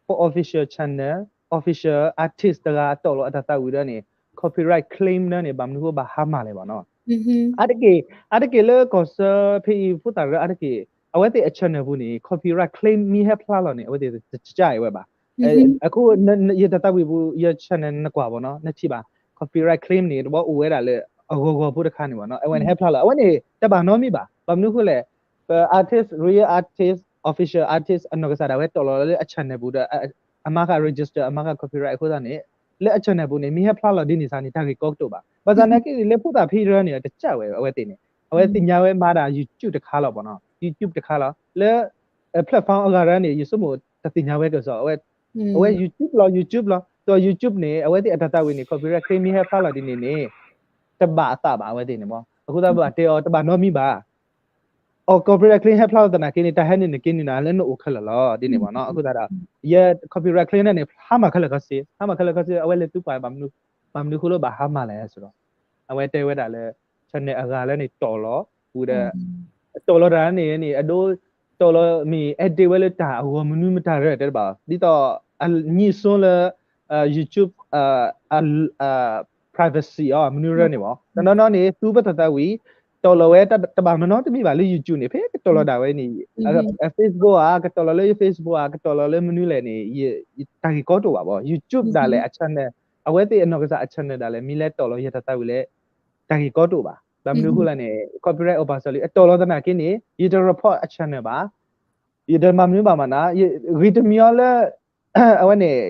ပ official channel, official artist တဂၤအတီၢ်လီၤအတၢ်သးဝံၣ်ဒီးန့ၣ် copyright claim ဒီးန့ၣ် ဘၣ်မနုၤအဃိဘၣ်ဟါမၢ်လဲၣ်ဘၣ်နီၤ, အါတက့ၢ် အါတက့ၢ်လၢကီၢ်စၢဖဲအံၤဖိသၣ်ရၢအါတက့ၢ် အဝဲသ့ၣ်အ channel ပူၤန့ၣ် copyright claim မ့ၢ်ဟဲဖျါလီၤန့ၣ် အဝဲသ့ၣ်တကစၢ်အံၤဝဲဘၣ်, အဃိ ယတၢ်သးဝံၣ်ပူၤ ယ channel နကွၢ်ဘၣ်နီၤ နထံၣ်ဘၣ် copyright claim န့ၣ် တဘျီအိၣ်ဝဲဒၣ်လၢအဂီၤဂီၤဖိတခါန့ၣ်ဘၣ်နီၤ, အဝဲန့ၣ်ဟဲဖျါလီၤ အဝဲန့ၣ် တဘၣ်နီတမံၤဘၣ်, ဘၣ်မနုၤအဃိလဲၣ် ပ artist, real artist, official artist အနီၢ်ကစၢ်ဒၣ်ဝဲတီၢ်လီၤလၢအ channel ပူၤဒီး အမၤဃာ် register အမၤဃာ် copyright အဃိသတးန့ၣ် လၢအ channel ပူၤန့ၣ် မ့ၢ်ဟဲဖျါလီၤဒ်န့ၣ်သးန့ၣ် တၢ်ဂ့ၢ်ကီကတိၤဘၣ်, ဘၣ်ဆၣ်သနာ်က့န့ၣ် လၢဖိသၣ်ဖံရၢန့ၣ် တကစၢ်ဝဲအဝဲသ့ၣ်န့ၣ် အဝဲသ့ၣ်ညါဝဲမၤဒၣ် YouTube တခါလီၤဘၣ်နီၤ, YouTube တခါလီၤ လၢ platform အဂၤရၢန့ၣ် ယဆိကမိၣ်တသ့ၣ်ညါဝဲကစီၣ် အဝဲ YouTube လီၤ YouTube လီၤ ဒီး YouTube န့ၣ် အဝဲသ့ၣ်အတၢ်သးဝံၣ်န့ၣ် copyright claim မ့ၢ်ဟဲဖျါလီၤဒ်န့ၣ်န့ၣ် တဘၣ်အသးဘၣ်အဝဲသ့ၣ်န့ၣ်မး, အဃိသတးဘၣ်တဲအီၤတဘၣ်နီတမံၤဘၣ် အီၤ copyright claim ဟဲဖျါလီၤသနာ်က့န့ၣ် တၢ်ဟဲနုာ်နက့ၤနုာ်နၤလၢနအိၣ်ခဲလၢာ်လီၤ ဒ်န့ၣ်မးနီၤ, အဃိသတးဒီး ယ copyright claim န့ၣ်န့ၣ် ဟါမၢ်ခဲလၢာ်ခဲဆ့ ဟါမၢ်ခဲလၢာ်ခဲဆ့ အဝဲလဲၤသံကွၢ် ဘၣ်မနုၤဃိလၢဘၣ်ဟါမၢ်လဲၣ်စ့ၢ်ကီး အဝဲတဲဝဲဒၣ်လၢ channel အဂၤလၢန့ၣ်တီၢ်လီၤ ဝံၤဒီး တီၢ်လီၤတၢ်န့ၣ်န့ၣ် အဒိ တီၢ်လီၤမ့ၢ် edit ဝဲလၢတၢ်အဂီၢ်မနုၤမတၤရၢတဲတဘၣ် ဒ်သိး အညံၣ်စိလၢ YouTube privacy အီၤ မနုၤရၢန့ၣ်ဘၣ် တနီၤနီၤန့ၣ် သူပတၢ်သးဝံၣ် တီၢ်လီၤဝဲတဘၣ်နီတမံၤဘၣ်လၢ YouTube န့ၣ် ဖဲကတီၢ်လီၤဒၣ်ဝဲန့ၣ် Facebook ဧါ ကတီၢ်လီၤလၢယ Facebook ဧါ ကတီၢ်လီၤလၢမနုၤလဲၣ်န့ၣ် တၢ်ဂ့ၢ်ကီတအိၣ်ဘၣ်ဘၣ် YouTube ဒၣ်လဲာ်အ channel အဝဲသ့ၣ်အနီၢ်ကစၢ်အ channel ဒၣ်လဲာ် မ့ၢ်လဲၤတီၢ်လီၤယတၢ်သးဝံၣ်လၢ တၢ်ဂ့ၢ်ကီတအိၣ်ဘၣ် ဘၣ်မနုၤအဃိလဲၣ်န့ၣ် copyright အိၣ်ဘၣ်စၢၤလံ အတီၢ်လီၤသနာ်က့န့ၣ် ယတ report အ channel ဘၣ် ယတမၤမနုၤဘၣ်မးနၤ ဂ့ၤတမံၤအီၤလၢ အဝဲန့ၣ်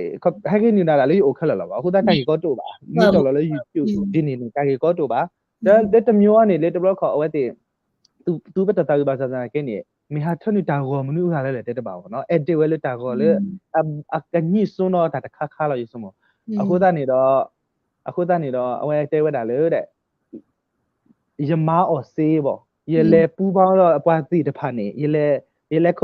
ဟဲက့ၤနုာ်နၤဒၣ်လၢယအိၣ်ခဲလၢာ်လီၤဘၣ် အဃိသတးတၢ်ဂ့ၢ်ကီတအိၣ်ဘၣ် မ့ၢ်တီၢ်လီၤလၢ YouTube ဒ်န့ၣ်န့ၣ် တၢ်ဂ့ၢ်ကီတအိၣ်ဘၣ် ဒီးလၢတမံၤအီၤန့ၣ် လၢတဘျီခီအဝဲသ့ၣ် သူပတၢ်သးဝံၣ်ဘၣ်ဆၣ်သနာ်က့န့ၣ် မ့ၢ်ဟးထၢနုာ်တၢ်ဂီၤမနုၤအဂၤလဲၣ်လဲၣ်တဲတဘၣ်ဘၣ်နီၤ edit ဝဲလၢတၢ်ဂီၤလၢ အညံၣ်စိနီၤတၢ်တခါခါလီၤယဆိကမိၣ် အဃိသတးန့ၣ်ဒီး အဃိသတးန့ၣ်ဒီး အဝဲတဲဝဲဒၣ်လၢ ယမၤအီၤစ့ဘၣ် ယလဲၤပူၤဘၣ်ဒီးပှၤသ့ၣ်တဖၣ်န့ၣ် ယလဲၤ ယလဲၤ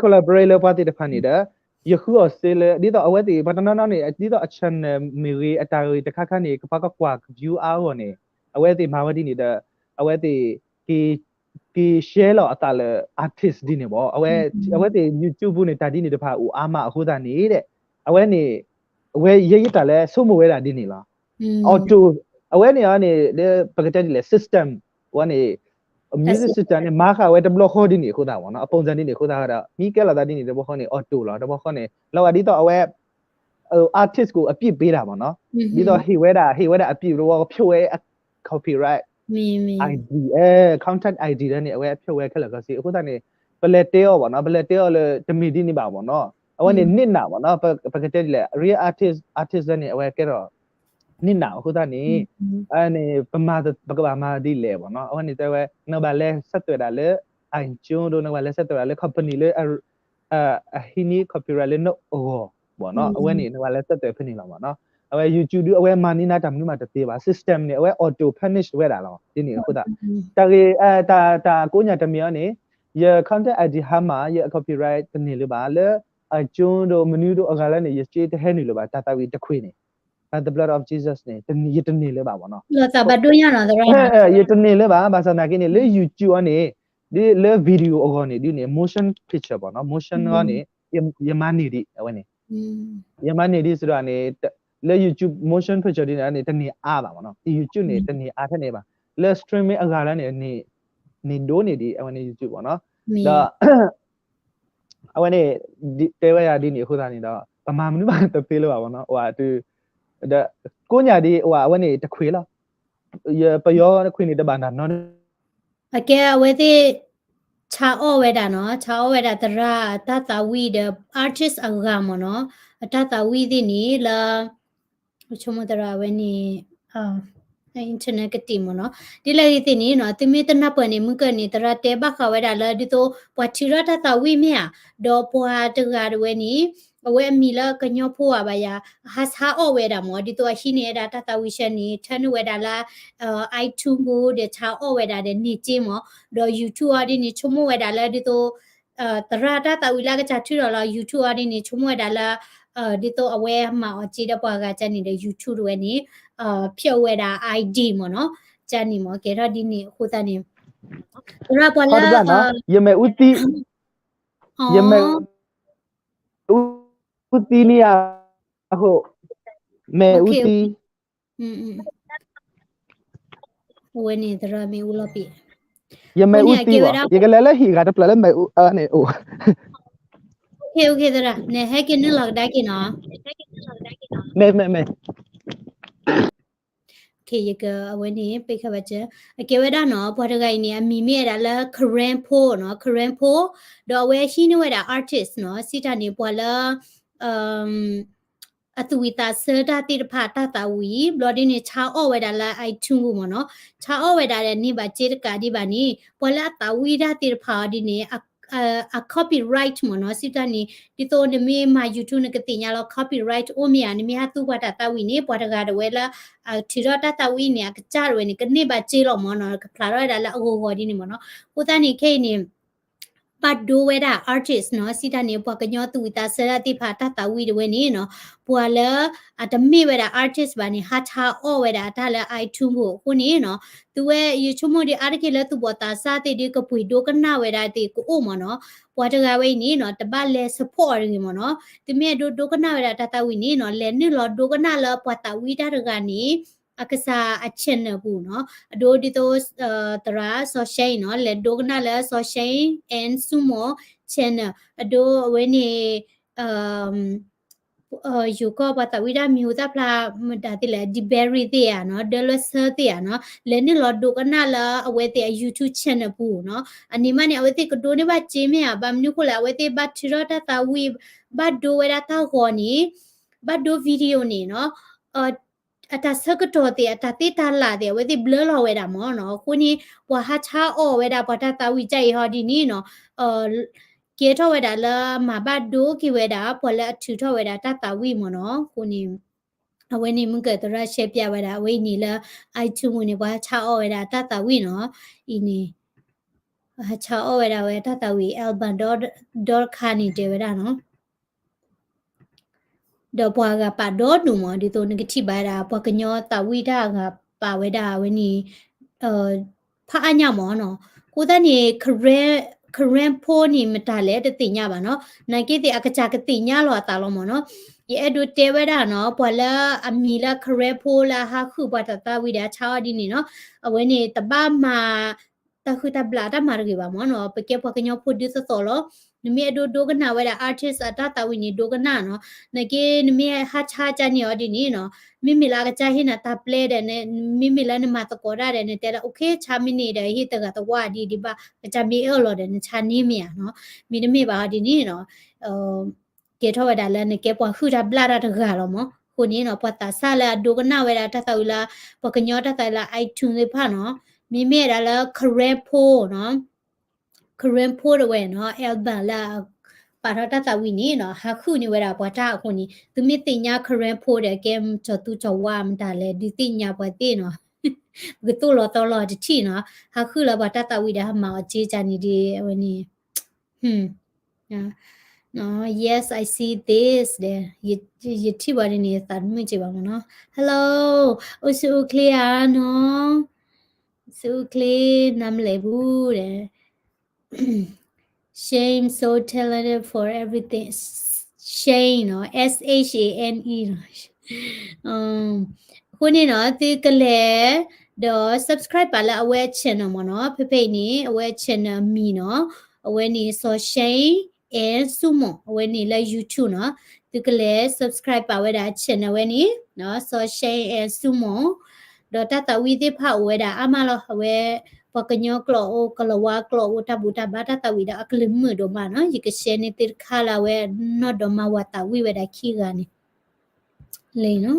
collaborate လၢပှၤသ့ၣ်တဖၣ်န့ၣ်ဒီး ယဃုအီၤစ့လၢ ဒ်သိးအဝဲသ့ၣ် ပှၤတနီၤနီၤန့ၣ် ဒ်သိးအ channel မ့ၢ်ဂ့ၤ အတၢ်ဂ့ၢ်တခါခါန့ၣ် ကပှၤကကွၢ်က view အါအဂီၢ်န့ၣ် အဝဲသ့ၣ်မၤဝဲဒ်န့ၣ်ဒီး အဝဲသ့ၣ် က့ၤ share လီၤအသးလၢ artist ဒ်န့ၣ်ဘၣ် အဝဲသ့ၣ် YouTube ပူၤန့ၣ် တၢ်ဒ်န့ၣ်တဖၣ်အိၣ်အါမးအဃိသတးန့ၣ် အဝဲန့ၣ် အဝဲယဲယတၢ်လဲၤဆိကမိၣ်ဝဲဒၣ်ဒ်န့ၣ်လီၤ auto အဝဲန့ၣ်အန့ၣ် ပကတဲဒ်လဲၣ် system အဝဲန့ၣ် music system န့ၣ် မၤဃာ်ဝဲတဘျီဃီဒ်န့ၣ်အဃိသတးမ့ၢ်နီၤ အပုံစံဒ်န့ၣ်အဃိသတးဒီး မ့ၢ်ကဲလီၤသးဒ်န့ၣ်တဘျီဃီန့ၣ် auto လီၤ တဘျီဃီန့ၣ် လီၤဂာ်ဒ်သိးအဝဲ artist ကိုအပြစ်ပေးတာပေါ့နော် ဒ်သိးဟ့ၣ်ဝဲဒၣ် ဟ့ၣ်ဝဲဒၣ်အပြစ် ဖြုတ်ဝဲ copyright ID, content ID လၢန့ၣ် အဝဲဖြုတ်ဝဲခဲလၢာ်ခဲဆ့ အဃိသတးန့ၣ် ပလဲၤတဲအီၤပေါ့နော် ပလဲၤတဲအီၤလၢတမ့ၢ်ဒ်န့ၣ်ဘၣ်ပေါ့နော် အဝဲန့ၣ် နစ်နာပေါ့နော် ပကတဲဒ်လဲၣ် real artist, artist လၢန့ၣ် အဝဲကဲထီၣ် နစ်နာ အဃိသတးန့ၣ် အန့ၣ် ပမၤ ပကဘၣ်မၤဒ်လဲၣ်ပေါ့နော် အဝဲန့ၣ်တဲဝဲ နကဘၣ်လဲၤဆက်သွယ်တာလၢ iTunes ဒီး နကဘၣ်လဲၤဆက်သွယ်တာလၢ company လၢ အဟံးန့ၢ် copyright လၢနအိၣ်ဂီၢ်ပေါ့နော် အဝဲန့ၣ် နကဘၣ်လဲၤဆက်သွယ်ဖဲန့ၣ်လီၤပေါ့နော် အဝဲ YouTube ဒု အဝဲမၤန့ၢ်နၤတၢ်မနုၤမးတသ့ဘၣ် system န့ၣ် အဝဲ auto punish ဝဲဒၣ်လီၤ ဒ်န့ၣ်အဃိသတး တၢ်ဂ့ၢ် တၢ်ကိးညၣ်တမံၤအံၤန့ၣ် ယ content ID ဟါမၢ် ယ copyright တန့ၢ်လၢၤဘၣ် လၢ iTunes ဒီး မနုၤဒီးအဂၤလၢန့ၣ် ယစ့တဟဲနုာ်လၢၤဘၣ် တၢ်သးဝံၣ်တခွံန့ၣ် by the blood of Jesus န့ၣ် ယတန့ၢ်လၢၤဘၣ်ပေါ့နော် ယတန့ၢ်လၢၤဘၣ် ဘၣ်ဆၣ်သနာ်က့န့ၣ် လၢ YouTube အီၤန့ၣ် ဒ်လၢ video အဂီၢ်န့ၣ် ဒ်န့ၣ် motion picture ပေါ့နော် motion အီၤန့ၣ် ယမၤန့ၢ်ဒံး အဝဲန့ၣ် ယမၤန့ၢ်ဒံးစ့ၢ်ကီးန့ၣ် လၢ YouTube motion picture ဒ်န့ၣ်န့ၣ် တန့ၢ်အါဘၣ်ပေါ့နော် YouTube န့ၣ် တန့ၢ်အါထဲန့ၣ်ဘၣ် လၢ streaming အဂၤလၢန့ၣ် န့ၢ်ဒိၣ်န့ၢ်ဒံး အဝဲန့ၣ် YouTube ပေါ့နော် ဒီး အဝဲန့ၣ် တဲဝဲယၤဒ်န့ၣ်အဃိသတးန့ၣ်ဒီး ပမၤမနုၤမးတသ့လၢၤဘၣ်ပေါ့နော် အိၣ်ဒီး ကိးညၣ်ဒ် အိၣ် အဝဲန့ၣ်တခွံလီၤ ယပယီၤတခွံန့ၣ်တဘၣ်နၤနီတမံၤ အကဲအဝဲသ့ၣ် ဆါအီၣ်ဝဲဒၣ်နီၤ ဆါအီၣ်ဝဲဒၣ်သရၣ်အတၢ်သးဝံၣ်ဒီး artist အဂၤမ့ၢ်နီၤ အတၢ်သးဝံၣ်သ့ၣ်န့ၣ်လၢ ဆိကမိၣ်သရၣ်အဝဲန့ၣ် internet ကတ့ၢ်မ့ၢ်နီၤ ဒ်လဲၣ်ဂ့ၤသ့ၣ်န့ၣ်နီၤ သုမ့ၢ်တနၢ်ပၢၢ်န့ၣ် မုၢ်ကၢၢ်န့ၣ် သရၣ်တဲဘၣ်ဃးဝဲဒၣ်လၢ ဒ်သိး ပှၤထုးထီၣ်တၢ်သးဝံၣ်မ့ၢ်ဧါ ဒီးပှၤတဂၤတဝဲန့ၣ် အဝဲအမံၤလၢကညီဖိဧါဘၣ်ယၤ အဟးဆါအီၣ်ဝဲဒၣ်မ့ၢ် ဒ်သိးအဟံးန့ၢ်ဝဲဒၣ်တၢ်သးဝံၣ်ဆဲန့ၣ် ထၢနုာ်ဝဲဒၣ်လၢ iTunes ပူၤဒီးဆါအီၣ်ဝဲဒၣ်ဒီးန့ၢ်စ့မ့ၢ် ဒီး YouTube အီၤဒ်န့ၣ် ဆိကမိၣ်ဝဲဒၣ်လၢဒ်သိး သရၣ်တၢ်သးဝံၣ်လၢအကစၢ်ထုးထီၣ်လီၤ YouTube အီၤဒ်န့ၣ် ဆိကမိၣ်ဝဲဒၣ်လၢ ဒ်သိးအဝဲမၤအီၤစ့ဒီးပှၤဂၤကန့ၣ်ဒီး YouTube တဝဲန့ၣ် ဖျက်ဝဲဒၣ် ID မ့ၢ်နီၤ ကန့ၣ်မ့ၢ် ကဲထီၣ်ဒ်န့ၣ်အဃိသတးန့ၣ် သရၣ်ပှၤလၢ ယမဲာ်အူသံ ယမဲာ်အူသံန့ၣ်အဃိ မဲာ်အူသံ အဝဲန့ၣ်သရၣ်မ့ၣ်အူလီၤပံာ် ယမဲာ်အူသံဘၣ် ယကလဲၤလၢဟံၣ်ဂၤတဖျၢၣ်လၢမဲာ်အူအန့ၣ်အိၣ် သရၣ် နဟဲက့ၤနုာ်လီၤကဒါက့ၤနီၤ မဲာ်မဲာ်မဲာ် ယက အဝဲန့ၣ် ပိတ်ခါဘၣ်စၢၤ အကဲဝဲဒၣ်နီၤ ပှၤတဂၤအံၤန့ၣ် အမံၤမ့ၢ်ဝဲဒၣ်လၢ Karen Post နီၤ Karen Post ဒီးအဝဲဟံးန့ၢ်ဝဲဒၣ် artist နီၤ စံးတၢ်န့ၣ် ပှၤလၢ အသူၣ်ဝံၣ်သးဆၢတၢ်သ့ၣ်တဖၣ်တၢ်သးဝံၣ် ဘျီဒ်န့ၣ် ဆါအီၣ်ဝဲဒၣ်လၢ iTunes ပူၤမ့ၢ်နီၤ ဆါအီၣ်ဝဲဒၣ်ဒီးန့ၢ်ဘၣ်စ့တကးဒံးဘၣ်န့ၣ် ပှၤလၢအသးဝံၣ်တၢ်သ့ၣ်တဖၣ်အီၤဒ်န့ၣ် အ copyright မ့ၢ်နီၤ စံးတၢ်န့ၣ် ဒ်သိးနမ့ၢ်မၤ YouTube နကသ့ၣ်ညါလီၤ copyright အိၣ်မ့ၢ်ဧါ နမ့ၢ်ဟးသူပှၤတၢ်သးဝံၣ်န့ၣ် ပှၤတဂၤတဝဲလၢ ထုးထီၣ်တၢ်သးဝံၣ်န့ၣ် အကစၢ်တဝဲန့ၣ် ကန့ၢ်ဘၣ်စ့လီၤမ့ၢ်နီၤ ကဖျါထီၣ်ဝဲဒၣ်လၢအဂီၢ်ဂီၢ်ဒ်န့ၣ်မ့ၢ်နီၤ အဃိသတးန့ၣ် ခဲအံၤန့ၣ် ဘၣ်ဒိဝဲဒၣ် artist နီၤ စံးတၢ်န့ၣ် ပှၤကညီသူၣ်ဝံၣ်သးဆၢတၢ်သ့ၣ်တဖၣ်တၢ်သးဝံၣ်တဝဲန့ၣ်နီၤ ပှၤလၢ အတမ့ၢ်ဝဲဒၣ် artist ဘၣ်န့ၣ် ဟးဆါအီၣ်ဝဲဒၣ်အတၢ်လၢ iTunes ပူၤအဃိန့ၣ်နီၤ သုဝဲယဆိကမိၣ်ဒ်အါတက့ၢ်လၢသူၣ်ဘီၣ်သးစၢ်သ့ၣ်ဒ်ကပှ့ၤဒိကနၣ်ဝဲဒၣ်သ့ၣ်ကအိၣ်မ့ၢ်နီၤ ပှၤတဂၤဝဲအံၤန့ၣ်နီၤ တဘၣ်လဲၤ support အီၤတဂ့ၤမ့ၢ်နီၤ သုမ့ၢ်အဒိဒိကနၣ်ဝဲဒၣ်တၢ်သးဝံၣ်န့ၣ်နီၤ လဲၤနုာ်လီၤဒိကနၣ်လၢပှၤသးဝံၣ်တၢ်တဂၤန့ၣ် အကစၢ်အ channel ပူၤနီၤ အဒိဒ်သိး သရၣ်စီၤၡဲအံၤနီၤ လဲၤဒိကနၣ်လၢစီၤၡဲ and ဆူမိၣ် channel အဒိအဝဲန့ၣ် ယိၤကီၢ်ပှၤသးဝံၣ်တၢ်မံၤဟူသၣ်ဖျါ မတၤသ့ၣ်လဲၣ် ဒံဘဲရံသ့ၣ်ဧါနီၤ ဒၢလွဲဆၢသ့ၣ်ဧါနီၤ လဲၤနုာ်လီၤဒိကနၣ်လၢအဝဲသ့ၣ်အ YouTube channel ပူၤနီၤ အန့ၣ်မးန့ၣ် အဝဲသ့ၣ်ကဒိန့ၢ်ဘၣ်စ့မ့ၢ်ဧါ ဘၣ်မနုၤဃိလဲၣ် အဝဲသ့ၣ်ဘၣ်ထုးထီၣ်တၢ်သးဝံၣ် ဘၣ်ဒိဝဲဒၣ်တၢ်ဂီၤန့ၣ် ဘၣ်ဒိ video န့ၣ်နီၤ အတၢ်ဆၢကတီၢ်သ့ၣ် အတၢ်သ့တၢ်လၢ်သ့ၣ် အဝဲသ့ၣ်ဘျၢလီၤဝဲဒၣ်မ့ၢ်နီၤ အဃိန့ၣ် ပှၤဟးဆါအီၣ်ဝဲဒၣ်ပှၤတၢ်သးဝံၣ်ကါအံၤဟီဒ်န့ၣ်နီၤ ကဲထီၣ်ဝဲဒၣ်လၢမၤဘၣ်ဒိက့ၤဝဲဒၣ် ပှၤလၢအထုးထီၣ်ဝဲဒၣ်တၢ်သးဝံၣ်မ့ၢ်နီၤ အဃိန့ၣ် အဝဲန့ၣ်မုၢ်ကၢၢ်သရၣ်ရှဲပၠးဝဲဒၣ် အဝဲအံၤန့ၣ်လၢ iTunes ပူၤန့ၣ် ပှၤဟးဆါအီၣ်ဝဲဒၣ်တၢ်သးဝံၣ်နီၤ အံၤန့ၣ် ဟးဆါအီၣ်ဝဲဒၣ်ဝဲတၢ်သးဝံၣ် album ဒီတခါန့ၣ်တဲဝဲဒၣ်နီၤ ဒီးပှၤဂၤပာ်ဒီဒိၣ်မး ဒ်သိးနကထံၣ်ဘၣ်ဝဲဒၣ် ပှၤကညီသးဝံၣ်တၢ်အဂၤပာ်ဝဲဒၣ်ဝဲန့ၣ် ဖးအါညါမးနီၤ အဃိသတးန့ၣ် Karen Post န့ၣ် မတၤလဲၣ်တသ့ၣ်ညါဘၣ်နီၤ နာ်က့သ့ၣ်အကစၢ်ကသ့ၣ်ညါလီၤအသးလီၤမးနီၤ ယအဲၣ်ဒိးတဲဝဲဒၣ်နီၤ ပှၤလၢအမံၤလၢ Karen Post လၢအဟးဃုာ်ပှၤတၢ်သးဝံၣ်ဒီးအဆါအီၣ်ဒ်န့ၣ်နီၤ အဝဲန့ၣ်တဘၣ်မၤ တၢ်ဃုတၢ်ဘျၣ်တၢ်မၤတဂ့ၤဘၣ်မးနီၤ ပကဲပှၤကညီဖိဒုးသသိးလီၤ နမ့ၢ်အဲၣ်ဒိးဒိကနၣ်ဝဲဒၣ် artist အတၢ်သးဝံၣ်န့ၣ် ဒိကနၣ်နီၤ. နာ်က့ နမ့ၢ်ဟးဆါကန့ၢ်အီၤဒ်န့ၣ်နီၤ, မ့မ့ၢ်လၢအကစၢ်ဟ့ၣ်နၤတၢ်ပျဲဒီး မ့မ့ၢ်လၢနမၤသကိးတၢ်ဒီး နတဲလၢ okay ဆါမ့ၢ်န့ၣ်ဒီး ဟ့ၣ်တဂၤသဝီဒ်ဒံးဘၣ်, ကစၢ်မ့ၢ်အၢၣ်လီၤဒီး နဆါန့ၢ်မ့ၢ်ဧါနီၤ. မ့တမ့ၢ်ဘၣ်အီၤဒ်န့ၣ်နီၤ ကဲထီၣ်ဝဲဒၣ်လၢနကဲပှၤဟုၣ်တၢ်ဘျၣ်တၢ်တဂၤလီၤမး. အဃိန့ၣ်နီၤ ပှၤသးစၢ်လၢအဒိကနၣ်ဝဲဒၣ်တၢ်သးဝံၣ်လၢ ပှၤကညီတၢ်သးဝံၣ်လၢ iTunes သ့ၣ်တဖၣ်နီၤ, မ့မ့ၢ်ဝဲဒၣ်လၢ Karen Post နီၤ, Karen Post တဝဲနီၤ album လၢ ပာ်ထီၣ်တၢ်သးဝံၣ်န့ၣ်နီၤ ဟးဟုၣ်န့ၢ်ဝဲဒၣ်ပှၤတၢ်အဃိန့ၣ် သုမ့ၢ်သ့ၣ်ညါ Karen Post ဒီး ကဲကၠီၤသူကၠီၤဝါမတၤလဲၣ် ဒုးသ့ၣ်ညါပှၤသ့ၣ်နီၤ, ပကသိၣ်လီၤသီလီၤတထံၣ်နီၤ, ဟးဟုၣ်လၢပှၤတၢ်သးဝံၣ်ဒီး ဟးမၤအီၤက့ကန့ၣ်ဒ်အဝဲန့ၣ် Yes, I see this ဒီး ယထံၣ်ဘၣ်ဒ်န့ၣ် သးတမုာ်က့ဘၣ်မးနီၤ. Hello, အိၣ်ဆူၣ်အိၣ်ချ့ဧါနီၤ, ဆူၣ်အိၣ်ချ့ နၤမလဲၤဘူးဒီး Shane, so talented for everything. Shane နီၤ, S H A N E နီၤ. အဃိန့ၣ်နီၤ သုကလဲၤဒီး subscribe ပာ်လၢအဝဲ channel မးနီၤ, ဖဲဖဲအံၤန့ၣ် အဝဲ channel မံၤနီၤ, အဝဲန့ၣ် စီၤ Shane and Sumo အဝဲန့ၣ်လၢ YouTube နီၤ, သုကလဲၤ subscribe ပာ်ဝဲဒၣ် channel ဝဲန့ၣ် စီၤ Shane and Sumo ဒီးတၢ်သးဝံၣ်သ့ၣ်တဖၣ်အိၣ်ဝဲဒၣ်အါမးလီၤ. အဝဲ ပှၤကညီကျိာ်အိၣ် ကလၤဝါကျိာ်အိၣ် တၢ်ဘူၣ်တၢ်ဘါတၢ်သးဝံၣ်ဒီး အကလုၢ်မုာ်ဒိၣ်မးနီၤ, ယက share န့ၢ်သုတခါလၢအဝဲနီၢ်ဒီမါဝၤသးဝံၣ်ဝဲဒၣ်ခံဂၤန့ၣ် လဲၤနီၤ.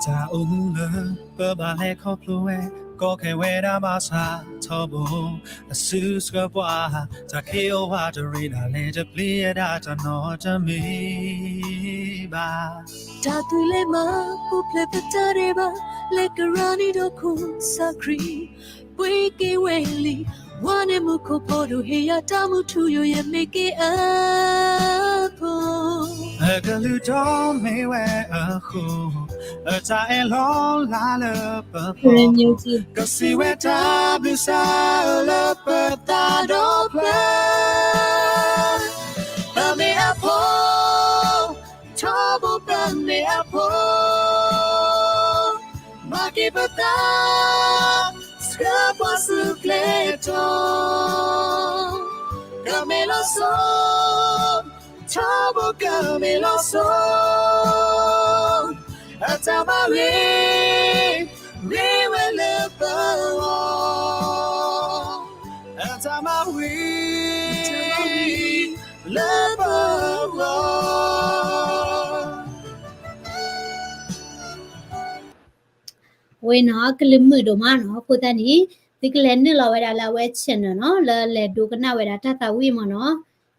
တၢ်အိၣ်မူလၢပဘၣ်လဲၤခီဖျိဝဲ ကီခဲဝဲဒၣ်ဘၣ်ဆၣ်ထီဘိ အစုဆှၢပှၤ တၢ်ခ့အိၣ်ဝးတရံးဒၣ်လဲာ် တပျံၤဝဲဒၣ်တၢ်နီတမံၤဘၣ်. တၢ်သွံၣ်လ့ၤမၤပူၤဖျဲးပတၢ်ဒဲးဘး လၢကရၢနံၤဒီးခိၣ်စးခရံာ် ပှ့ၤက့ၤဝဲလံ ဝါန့ၢ်မူခိၣ်ဖးဒိၣ် ဟ့ၣ်ယၤတၢ်မူထူယိာ်ယဲၢ်မ့ၢ်က့ၤအဖိ အကလုၢ်ဒီးမ့ၢ်ဝဲအဃိ အတၢ်အဲၣ်လီၤလးလၢပဖီခိၣ် ကစံးဝဲတၢ်ဘျုးစၢ်လၢပသးဒီဖျၢၣ် ပမ့ၢ်အဖိ ထီဘိပမ့ၢ်အဖိ မၤက့ၤပသး ဆှၢပှၤဆူကျဲတီ ကမ့ၢ်လီၤစိ ထီဘိကမ့ၢ်လီၤစိ အတၢ်မၤဂ့ၤ ဂ့ၤဝဲလၢပဂီၢ် အတၢ်မၤဂ့ၤ လၢပဂီၢ် ဝဲနီၤ ကလုၢ်မုာ်ဒိၣ်မးနီၤ. အဃိသတးန့ၣ် သုကလဲၤနုာ်လီၤဝဲဒၣ်လၢအဝဲ channel နီၤ လၢလဲၤဒိကနၣ်ဝဲဒၣ်တၢ်သးဝံၣ်မးနီၤ.